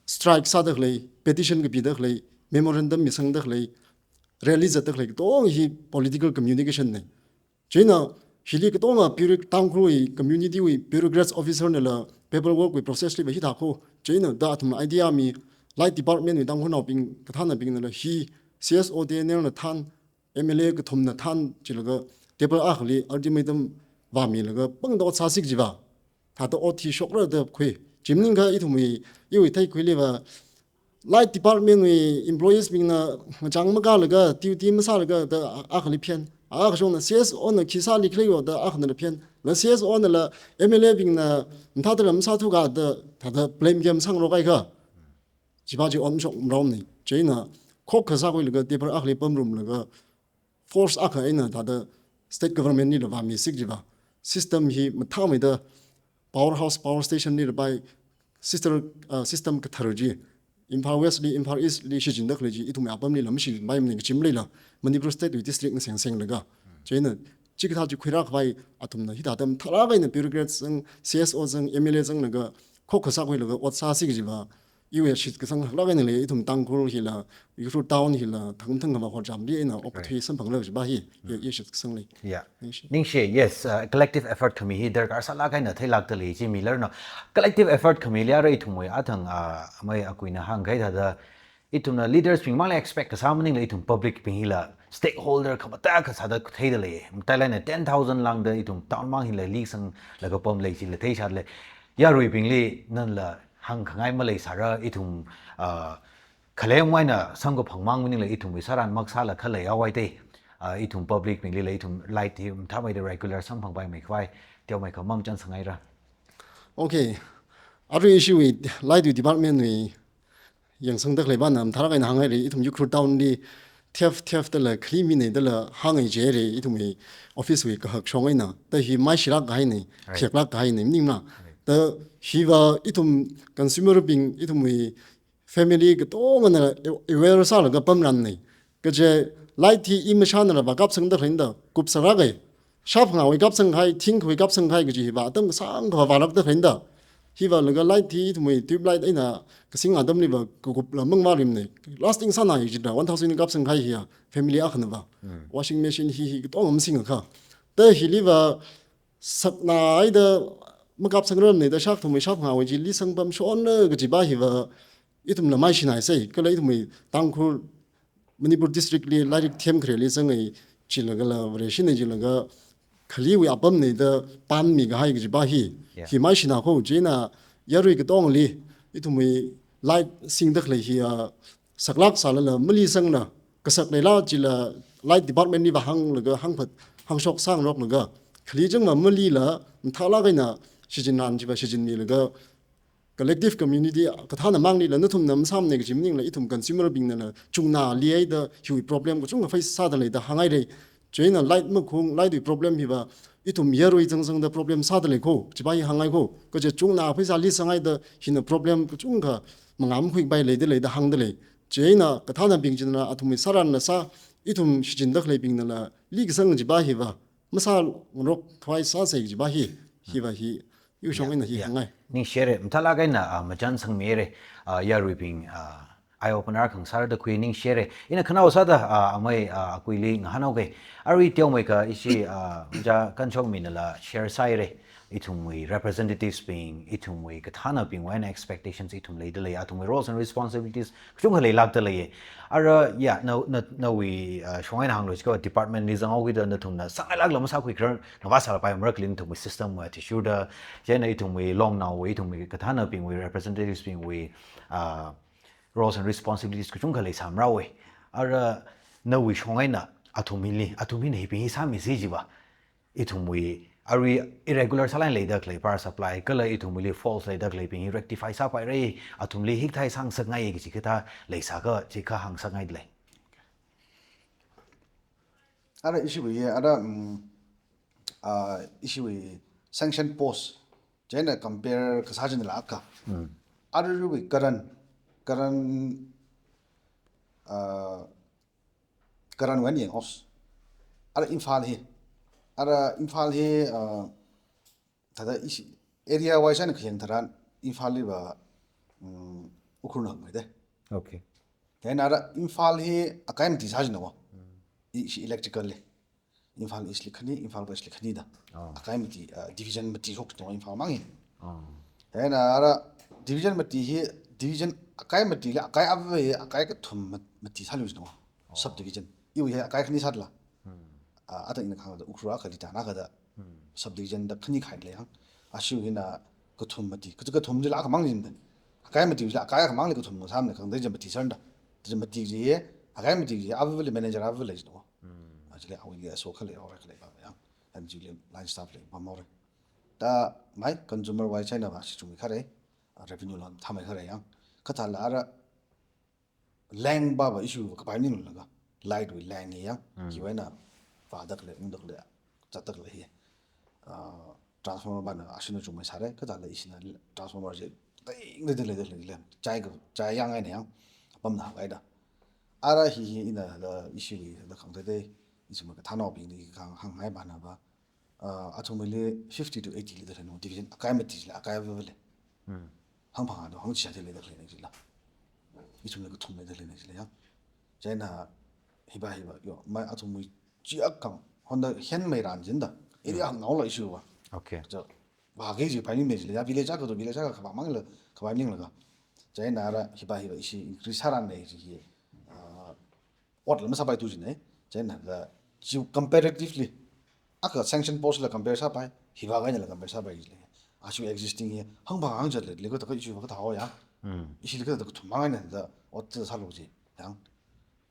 strike sāda khalei, petition kapida khalei, memorandum misangda khalei, rally zatda khalei, katonga hi political communication nei. Chieina hili katonga bureau-, Tangkhulwui community wui bureaucrats officer nala paperwork wui process liva hithā kho. Chieina da athum idea mi, light department wui Tangkhulnaobing kathānabingnala hi C S O T N L na thān, M L A kathumna thān chilaga table akhali ultimatum vāmilaga pangda ot sāsi kajiva thāda ot hi shokra da khui. Chi maningakha ithumwui, iwui theikhuiliva light department wui employees bingna ngachang makālaga, duty masālaga da akhali phen. Akha shongna C S O na khi sālikhala yo da akhanala phen. La C S O nala M L A bingna mathāda lam sāthuka da thāda blame game sangrok kaikha, chiva chi ot mashok maraomnei. Chieina khokkha sākhuilaga table akhali pamrumlaga force akha eina thāda state government lila vāmisi kajiva system hi mathāmeida powerhouse, power station lila pai sister, uh, system kathar chi Imphal West li, Imphal East li shichinda khalei chi ithumwui apamlila mashichinpaimanei, kachi maleila Manipur state wui district na sengsenglaga. Chieina chikathā chi khuirākhavai athumna hithāda mathālāk eina bureaucrats zang, C S O zang, M L A zanglaga khokkha sākhuilaga ot sāsi kajiva iwui shitkasang haklāk eina lei, ithum Tangkhul hila, Ukhrul town hila, thangthang kama hotjamli eina okathui samphanglei kajiva hi, i, i shitkasang lei. Yeah. Ningshi. Ningshi, yes, uh, collective effort khami hi darkar sālāk eina theilākda lei chi milarno. Collective effort khamili ara ithumwui athang, uh, amei akuina hāngkahai thāda, ithumna leaders bing mangli expect kasā maningla ithum public bing hila stakeholder khamatā kasāda theida lei. Matailāk eina ten thousand lāngda ithum town mang hila lisanglaga pamlei chila theishālei. Yaruibingli nala hāngkhangai maleisāra ithum, uh, khalem eina samkaphang mang maningla ithumwui sāran maksāla khalei awai te. Uh, ithum public bingli la ithum light hi mathāmeida regular samphangpaimei khavai, teomeikha mamachan sangngaira. Okay. Arui ishiwui light wui department wui yangsangda khalei vāna mathālāk eina hāngngaira, ithum Ukhrul town li theft, theft dala khali minei dala hāngngai jihaira, ithumwui office wui kahak shong eina. Da hi maishilāk kahaina, khayaklāk kahaina, maningmana. Da hiva ithum consumer bing, ithumwui family katongana aware sālaga pamranna. Kaje light hi i mashānala vākapsangda khaleina da, kupsāra kahai. Shāphangāwui kapsang kahai, thingkhawui kapsang kahai kaji hiva atam kasāngkha vālākda khaleina da. Hiva laga light hi ithumwui tube light eina kasing atamliva kakupla mangmārimana. Lasting sāna hi jida, one thousand kapsang kahai hiya, family akhanava. Washing machine hi hi katonga masingakha. Da hiliva sakna haida makapsangramana da shākathumwui shāphangāwui chi lisang pamshonna kajiva hiva ithumla maishinaisei, kala ithumwui Tangkhul Manipur district li lairik themkhareli zangngai chilagala Vareshi nei chilaga khaliwui apamna da pammi kahai kajiva hi. Yeah. Hi maishina kho, chieina yarui katongli ithumwui light singda khalei hi, ah, saklāk sālala malisangna, kasak leila chila light department liva hānglaga, hāngphat, hāngshok sāngaroklaga, khali changma malila mathālāk eina shichinran chiva shichinmilaga, collective community kathāna manglila nathumna masāmana kaji maningla ithum consumer bingnala chungna lihaida hiwui problem kachungkha face sāda lei da hāngngaira. Chieina light makhung, light wui problem hiva ithum yarui zangzangda problem sāda lei kho, chiva hi hāngngai kho. Kaje chungna pheisā lisanghaida hina problem kachungkha mangam khuipai leida lei da hāngda lei. Chieina kathānabing china athumwui sāranla sā, ithum shichinda khaleibingnala likasang chiva hiva masāngarok khavai sāsei kajiva hi, hiva hi, iwui shong eina hi hāngngai. Ningshire, mathālāk eina, ah, machan sangmire, ah, yaruibing, ah, eye opener khangasāra da khui ningshire. Ina khanao sāda, ah, amei, ah, akuili ngahānao ke. Arui teomeikha ishi, ah, ja kanchong minala share sāire. Ithumwui representatives bing, ithumwui kathānabingwui eina expectations ithum leida lei, athumwui roles and responsibilities kachungkha leilākda lei. Ara, ya, na, na, nawui, uh, shong eina hānglu chiko department li zanghaokida nathumna sangailākla masākhuikharar, ngavā sālapai marakli nathumwui system wui athishurda, chieina ithumwui longnaowui, ithumwui kathānabingwui, representatives bingwui, uh, roles and responsibilities kachungkha leisāmara we. Ara, nawui shong eina athumli, athumli hibing hi sāmisi chiva ithumwui, arui irregular sālāk eina leida khalei power supply, kala ithumwuili faults leida khaleibing hi rectify sāpaira, athumli hikathā sangngasakngai kaji kathā leisākha, chi kahāng sāngaida lei. Ara ishiwui, ara, mm, ah, ishiwui sanction post, chieina compare kasā chinala akha. Aruiwui current, current, ah, current wui eina yanghaosa. Ara Imphal hi. Ara Imphal hi, ah, thāda ishi area wise eina khayang tharan Imphal liva, mm, Ukhrulna hakmeida. Okay. Then ara Imphal hi akai mati sā jina wa. Ishi electrical li. Imphal East li khani, Imphal West li khani da. Oh. Akai mati, ah, division mati shok jina wa Imphal mang hi. Oh. Then ara division mati hi, division akai mati li, akai ava hi, akai kathum mat-, mati sālu jina wa. Oh. Subdivision. Iwui hi akai khani sāda la. Ah, ata ina khangda Ukhrul akhali tana kada subdivision da khani khai lei hāng. Ashiwui hina kathum mati, kathum, kathum jila akhamang jin da. Akai mati jila akai akhamang li kathum ngasam ne khangda jin mati sānda. Jin mati ji, akai mati ji, avali manager avali jin wa. Ajili awui so khale, ora khale ba yang. Ajili line staff le ba more. Da mai consumer wise eina ba shi chungmi khare. Revenue lan thamai khare yang. Kathāla ara lengva va issue va kapai ning laga, light wui leng hi yang, hiwui eina vāda khalei, ungda khalei, zatda khalei hi. Ah, transformer vana ashina chungmei sāra, kathāla ishina transformer chi, ding, ding, ding, ding, ding, ding, chai ka, chai yang eina yang, apamna hak eina. Ara hi hi ina la issue hi la khangda dei, ishima kathānaobingli kahāng hāngngai vana va, ah, athumli fifty to eighty li da lei no, division akai mati jila akai avali. hangphangā do, hangchiya thili da khaleina jila. Ithumla kathum leida khaleina jila yang. Chieina hiva hiva, yo, mai athumwui chi akang, honda hen mai ran jinda. Area hangnaola issue va. Okay. Cho, va ke ji pai ni me jila, ya village akha to village akha khavā mangla, khavā mangla ka. Chieina ara hiva hiva ishi increase sāran ne ji hi. Ah, ot la masāpai tu jine. Chieina da chi comparatively, akha sanction post la compare sāpai, hiva kaina la compare sāpai jile. Ashi existing hi, hangphangā hangchat le, liko ta ka issue va kathā ya. Ishi liko ta kathum mangā ne da, ot ta sālu ji. Yang,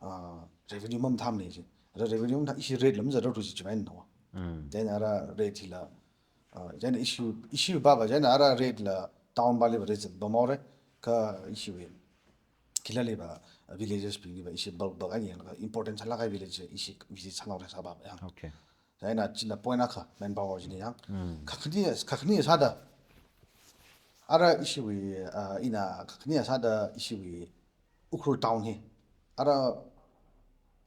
ah, revenue mamatham ne ji. Ara revenue mamatham ishi rate la mazat ro tu ji chiman no. Then ara rate hila, ah, then issue, issue va va, then ara rate la town vali va rate va more, ka issue hi. Khilali va, ah, villages bingli va ishi bulk bulk ani yang ka important sālāk kahai village ishi visit sānao re sā va yang. Okay. Chieina china point akha, manpower jini yang. Kakhani, kakhani sāda. Ara ishi wui, ah, ina kakhani sāda ishi wui Ukhrul town hi. Ara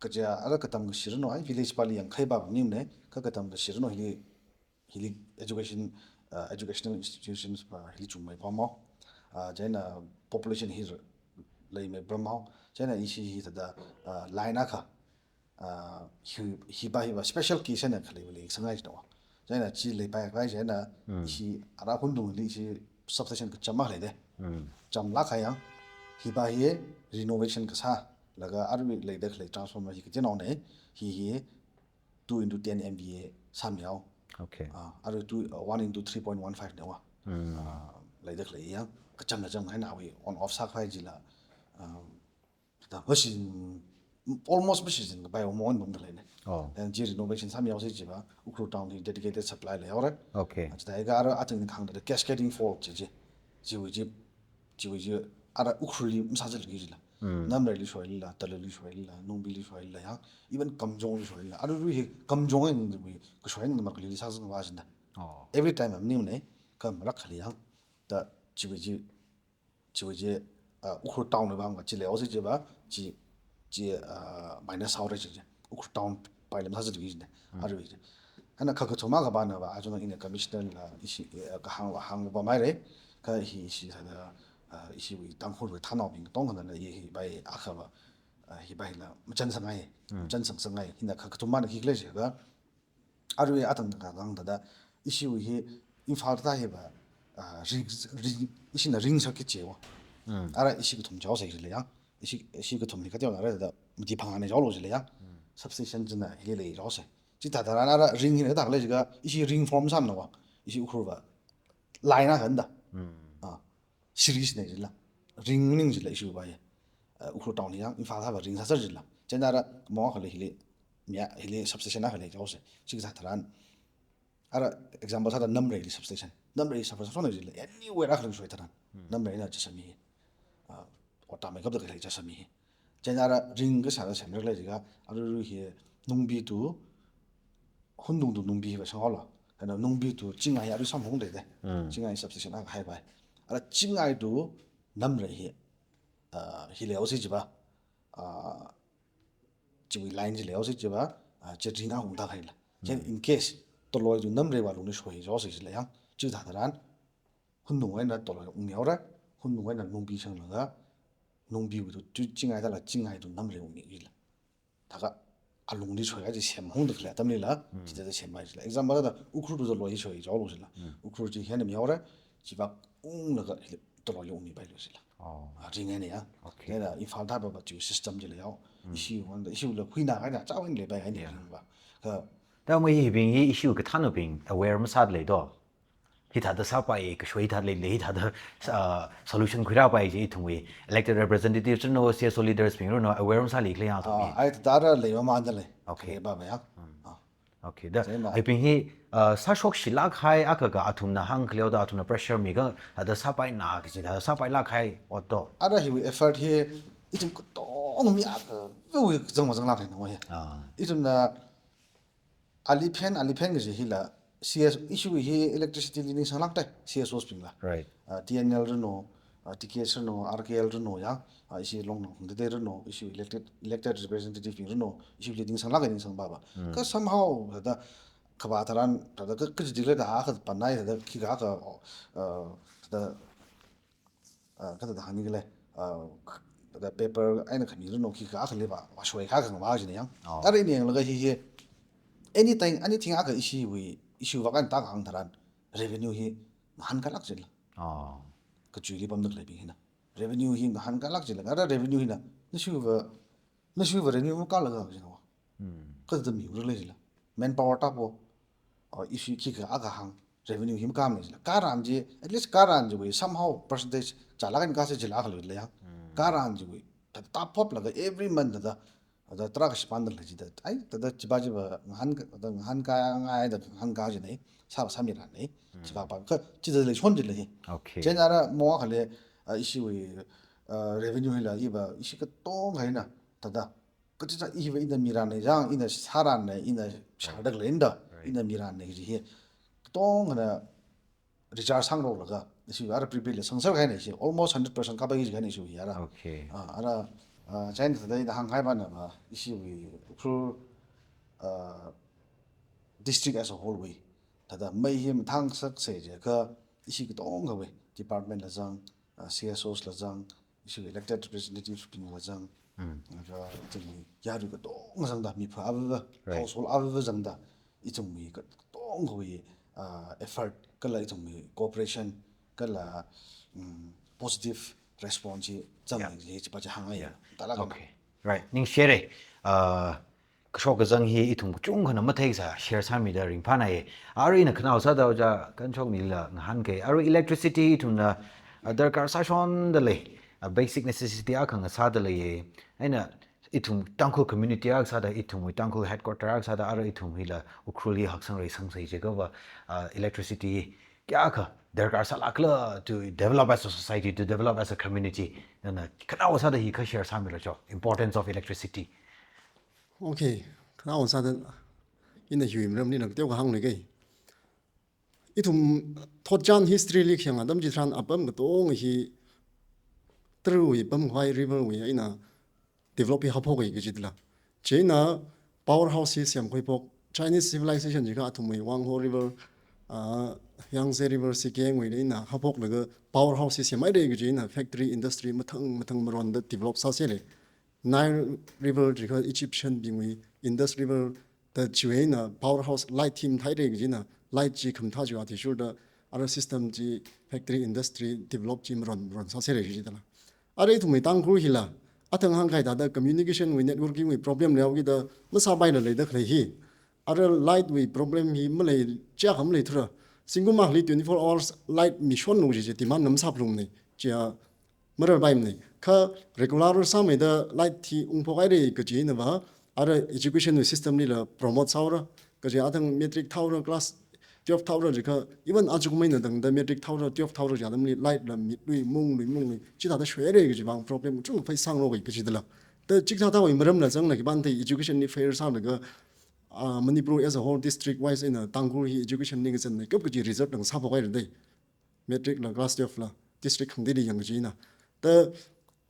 kaja, ara katam kashi rano, ai village pali yangkhai va ning ne, ka katam kashi rano hili, hili education, ah, educational institutions va hili chungmei pamao. Ah, chieina population hi leimei pamao. Chieina ishi hi thāda, ah, line akha, ah, hi, hiva hiva special case na khalei vali sangai jino. Chieina chi leipai kai chieina ishi ara Hundungli ishi substation kacham akha leide. Chamlāk kahai yang, hiva hi renovation kasā, laga arui leida khalei transformer hi kaji nao ne, hi hi two into ten M V A sāmiao. Okay. Ah, arui two, uh, one into three point one five ne wa. Ah, leida khalei yang, kacham na cham hai na wi on off sākhavai jila. Ah, da machine, almost machine kapai mo on bam da lei ne. Oh. Then ji renovation sāmiao si jiva, Ukhrul town hi dedicated supply leihaora. Okay. Ah, chithākha ara ating khangda cascading fault ji ji. Jiwui ji, jiwui ji, ara Ukhrulli masāzatki jila. Namreili shoilila, Talali shoilila, Nungbili shoilila yang, even Kamjongli shoilila. Ara rui hi Kamjong en rui, kashoi en makli sāzang va jinda. Oh. Every time am ning ne, ka marak khali yang, da jiwui ji, jiwui ji, ah, Ukhrul town va nga ji leo si jiva, ji, ji, ah, minus haora ji ji. Ukhrul town pai lam sāzatki jine. Arui ji. Ana kha kathum akha va na va, ajuna ina commissioner la ishi, eh, kahāng va hāng va mai re. Ka hi ishi sāda, ah, ishi wui Tangkhul wui thānao bing tong kana la ye hi bai akha va, ah, hi bai la machan sangai. Machan sang sangai. Hina kha kathum va na hi kle ji ka. Arui atang ka gang da da, ishi wui hi Imphal thāda hi va, ah, ring, ring, ishina ring sāki ji wa. Ara ishi kathum jao sai le yang. Ishi, ishi kathum hi kateo na re da, mati phangā ne jao lo ji le yang. Substation jina hi le jao sai. Chithāda ran ara ring hi na da le ji ka, ishi ring form sāmana wa. Ishi Ukhrul va. Line na handa. Ah. Series ne jila. Ring ning jila ishi va ya. Ah, Ukhrul town yang, Imphal thāva ring sāsar jila. Chieina ara mo khalei hili, mia hili substation khalei jao sai. Chithāda ran. Ara example sāda Namreili substation. Namreili substation ne jila. Anywhere khalei shoi tharan. Namreina jasami. Ah, ot tamei kapda khalei jasami. Chieina ara ring kasā ra semrak le ji ka, ara rui hi Nungbi tu, Hundung tu Nungbi va shang haola. Kana Nungbi tu Chingai ara samhung de de. Chingai substation akha hai bai. Ara Chingai tu Namrei hi, ah, hi leo si jiva, ah, jiwui line ji leo si jiva, ah, ji ring ahung da hai la. Chieina in case, Toloi tu Namrei va lungli shoi jao si ji le yang, chithāda ran, Hundung eina Toloi ungmiao ra, Hundung eina Nungbi shanglaga, Nungbi wui tu, tu Chingai thāla, Chingai tu Namrei ungmi jila. Thākha, alungli shoi aji semhung da khalei atamli la, chithāda sem mai jila. Example da, Ukhrul tu Toloi shoi jao lo jila. Ukhrul ji hina miao ra, jiva unglaga, Toloili ungmi pai lo jila. Oh. Ah, ring ne ya. Okay. Chieina Imphal thāva va ji system ji le yao. Ishi wanda, ishi la khuina kaina, chao le bai kaina ring va. Ka, da mo hi bing hi ishi kathānabing aware masā le do. Hithāda sāpai, kashoi hithāda lei, hithāda, ah, solution khuirāpai ji ithumwui elected representatives rano, C S O leaders bing rano, aware masāli khalei ya to. Ah, ai thāda lei mamān da lei. Okay. Khalei va va ya. Ah. Okay, da. Chieina. Ai bing hi, ah, sāshokshilāk kahai akha ka athumna hāng khaleo da athumna pressure mi ka, thāda sāpaina, kaji thāda sāpailāk kahai ot do. Ara hiwui effort hi, ithum katong mi akha, wui zang mazanglāk kahai no ya. Ah. Ithumna, ali phen, ali phen kaji hila, C S, ishi hi electricity li ningsanglāk te, C S Os bing la. Right. Ah, T N L rano, ah, T K S rano, R K L rano ya, ah, ishi long nang hung de rano, ishi elected, elected representative bing rano, ishi li ningsanglāk ningsang va va. Ka somehow, thāda, kavā tharan, thāda ka, ka ji le da, ka panai, thāda, khikha ka, ah, thāda, ah, kathāda hāngni khala, ah, the paper eina khami rano khikha akha leiva, vāshoi kha kha vā jina yang. Oh. Ara ina yanglaga hi hi, anything, anything akha ishiwui, ishiwui vākahāng tharan, revenue hi ngahānkālāk jila. Oh. Kachuili pamda khaleibing hina. Revenue hi ngahānkālāk jila. Ara revenue hina, nashiwui, nashiwui revenue makālaga jina wa. Hmm. Kathāda miura lei jila. Manpower tāpo, ah, ishi khikha akha hāng, revenue hi makāmana jila. Karan chi, at least karan chiwui somehow percentage, chalāk eina kāsa jila akha leila yang. Hmm. Karan chiwui, thāda tāphoplaga every month thāda, thāda tarākha shipānda lei jida. Ai, thāda chiva chiva ngahān, thāda ngahānkāngai da ngahānkā jinei, sā, sāmiranei. Hmm. Chivapa, kha, chithāda leishon jila hi. Okay. Chieina ara mo akha lei, ah, ishiwui, ah, revenue hila iva, ishi katonga hina, thāda, kachichā iva ina miranei jang, ina sāranei, ina shāda khalei da, right, ina miranei kaji hi. Katongana recharge sāngarok laga, ishi ara prepaid la sangser kahainei ishi, almost hundred percent kapai kaji kahainei ishi ara. Okay. Ah, ara, ah, chieina thāda ina hāngkahai vāna va, ishiwui Ukhrul, ah, district as a whole wui, thāda mei hi mathāngasaksei jiakha, ishi katongawui, department la zang, ah, C S Os la zang, ishi elected representatives bing la zang, Hmm. ara ithumwui yarui katonga zangda, mi phāva, right, household ava zangda, ithumwui katongawui, ah, effort, kala ithumwui cooperation, kala, mm, positive response hi zang, yeah, hi chiva chi hāngngai. Yeah. Tālāk. Okay. Right. Ningshire. Ah, kashok kazang hi ithum kachungkhana matheikasā share sāmida ringphānai. Arui ina khanaowa sāda ojā Kanshokmila ngahānkei. Arui electricity ithumna, ah, darkar sāshonda lei. Ah, basic necessity akha ngasāda lei. Eina ithum Tangkhul community akha sāda, ithumwui Tangkhul headquarter akha sāda, ara ithum hila Ukhrul hi haksang reisangsei jiakhava, ah, electricity kayākha darkar sālākla to develop as a society, to develop as a community. Nana khanaowa sāda hi kha share sāmira cho, importance of electricity. Okay, khanaowa sāda ina hiwui maramli ina kateokha hāngluikei. Ithum thotchan history li khayang atam chitharan apam katonga hi tarui pamkhavai river wui eina develop hi haophokei kaji dala. Chieina powerhouse hi semkhuiphok, Chinese civilization jiakha athumwui Wangho River, ah, Yangtze River, Sikeng wui eina haophoklaga powerhouse hi semhairei kaji eina factory, industry mathang mathang maronda develop sāserei. Nile River jiakha Egyptian bingwui Indus River da chiwui eina powerhouse light hi matheirei kaji eina light chi khamathā chiwui athishurda ara system chi factory industry develop chi maron maron sāserei kaji dala. Ara ithumwui Tangkhul hila, athang hāngkahai thāda communication wui networking wui problem leihaokida masāpaila leida khalei hi. Ara light wui problem hi malei, chiakha maleithura. Zingkum akhali twenty-four hours light mishonlu kaji chi demand na masāphalungnei. Chia mararpaimanei. Kha regular sāmeida light hi ungphokhairei kaji einava, ara education wui system lila promote sāhaora, kaje athang matric thāhaora, class twelve thāhaora jiakha, even ajakum eina tangda matric thāhaora, twelve thāhaora jiakha atamli light la mitlui, munglui, munglui, chithāda shoihairei kaji vang problem kachungkha face sāngarokei kaji dala. Da chikathāwui maramla zanglaga khipāna thei education li fail sālaga, ah, Manipur as a whole district wise eina Tangkhul hi education li kazanmeikap kaji result ngasāphokhaira dei. Matric la class twelve la district khangateili yang kaji eina. Da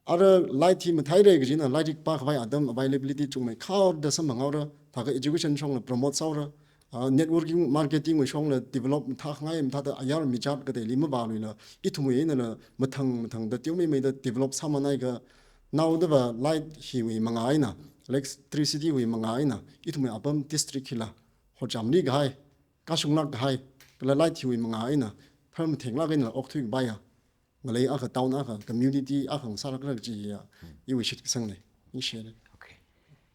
ara light hi matheirei kaji eina, lairik pākhavai atam availability chungmeikharda samphanghaora, thākha education shongla promote sāhaora, ah, networking, marketing wui shongla develop mathākhangai mathāda ayar michat kateili mavāluila, ithumwui einala mathang mathangda teomeimeida develop sāmānhaiakha, naodava light hiwui mangā eina, electricity wui mangā eina, ithumwui apam district hila horchamli kahai, kashunglāk kahai, kala light hiwui mangā eina, tharmathenglāk eina okthuikapaiya, ngalei akha, town akha, community akha ngasālākra kajiya, iwui shitkasangnei. Ningshire. Okay.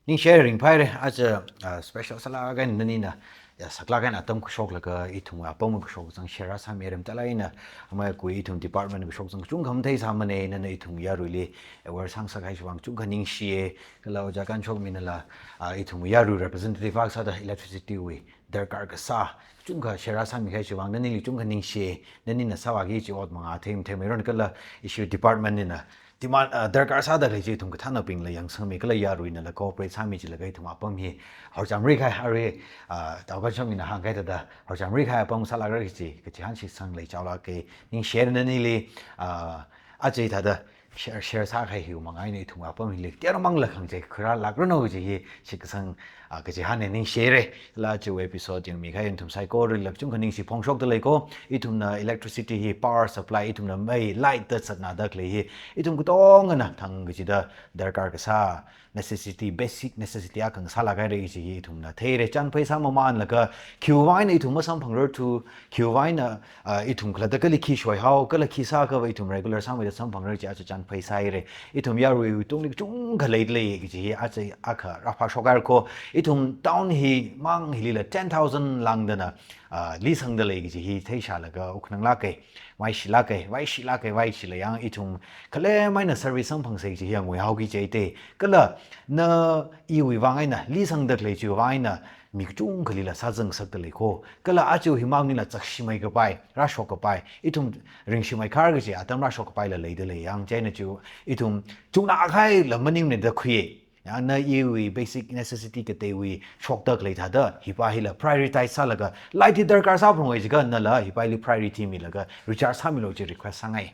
Ningshire, ringphāhaire, aja, ah, special sālāk eina nanina, ya, saklāk eina atam kashoklaga ithum apam kashok kazang share sāmihaira, mathālāk eina, amai kui ithum department kashok kazang kachungkha matheisāmanei, nana ithum yaruili aware sāngasakhai chiwui vang kachungkha ningshiye, kala ojā Kanshokminala, ah, ithum yarui representative akha sāda electricity wui darkar kasā kachungkha share sāmikahai chiwui vang nanili kachungkha ningshi, nanina sāvāki kaji ot mangā thei, theimeiranu kala ishi department lina demand, ah, darkar sāda khalei chi ithum kathānnaobingla yangsangmi kala yaruinala cooperate sāmi jilaga ithum apam hi horchamrikahai, arui, ah, Tao Kanshokmina hāngkahai thāda horchamrikahai apam sālākra kaji, kachihān shitsang leichaolāka, ningshi nanili, ah, aja thāda share, share sākahai hiwui vang eina ithum apam hili tiyarmangla khangachei khuirālākranu kaji hi shitkasang, ah, kachihānna ningshire. Kala chiwui episode yangmikahai nathum saikorali kachungkha ningshi phongshokda lei ko. Ithumna electricity hi, power supply, ithumna mei, light da sānada khalei hi ithum katongana thang kachida darkar kasā necessity, basic necessity akha ngasālāk haira kaji hi ithumna theire. Chānphai sāmamanlaga khiwui vang eina ithum masamphangrarthu, khiwui vang eina, ah, ithum khalatta kali khi shoihao, kala khi sāakhava ithum regular sāmeida samphangra kaji aja chānphai sāhaire. Ithum yaruiwui tungli kachungkha leida lei kaji hi aja akha rāphāshok haira ko. Ithum town himang hilila ten thousand lāngdana, ah, li sangda lei kaji hi theishālaga wukkhananglāka. Vaishilāka, vaishilāka, vaishila yang ithum khalemai eina service samphangsei kaji hi yangngaihaoki jite. Kala na iwui vang eina, li sangda khalei chiwui vang eina mi kachungkhalila sāzangngasakda lei ko. Kala aja himang maningla chakshimei kapai, rāshok kapai, ithum ringshimei khar kaji atam rāshok kapaila leida lei yang. Chieina chi ithum chungna akhaila maningmana da khuiya. Ya, na iwui basic necessity kateiwui shokda khalei thāda, hipa hila prioritize sālaga, light hi darkar sāphalunga jiakha nala hipa hili priority milaga recharge sāmilu kaji request sāngai.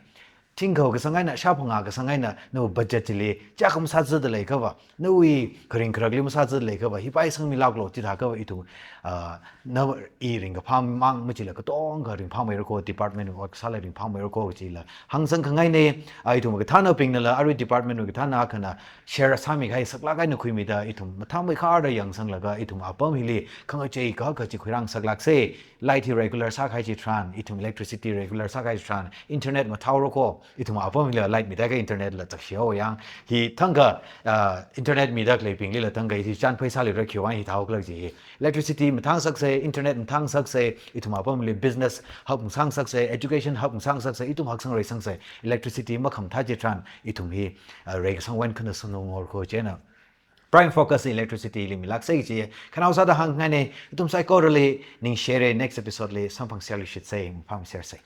Thingkha kasang eina, shāphangā kasang eina, nawui budget chili chiyākha masāzada leiakhava, nawui kharing kharakli masāzada leiakhava, hipa hi sangmilāklu chithāakhava ithum, ah, na i ringkaphā mang machila katongkha ringphāmeira ko, department work sāla ringphāmeira ko kajila hāngsangkhangaina. Ah, ithum kathānabingnala arui department wui kathāna akhana share sāmikahai saklāk eina khuimida ithum mathāmei kharda yangsanglaga ithum apam hili khangachei akha kachi khuirāngasaklāksa. Light hi regular sākahai chitharan, ithum electricity regular sākahai chitharan, internet mathāhaora ko, ithum apam hila light mida kha internet la chakshihao yang. Hi thangkha, ah, internet mida khaleibinglila thangkha hi chānphai sālira khiwui vang hi thāhaokhala kaji hi. Electricity mathāngasaksa, internet mathāngasaksa, ithum apamli business hub ngasāngasaksa, education hub ngasāngasaksa, ithum haksang reisangsei. Electricity makhamathā chitharan, ithum hi, ah, reikasang wen khana sāngarumhaora ko. Chieina prime focus electricity li milāksa kaji khanaosāda hāngngaina. Ithum saikorali ningshire, next episode li samphangserluishitsei, mangphamesersei.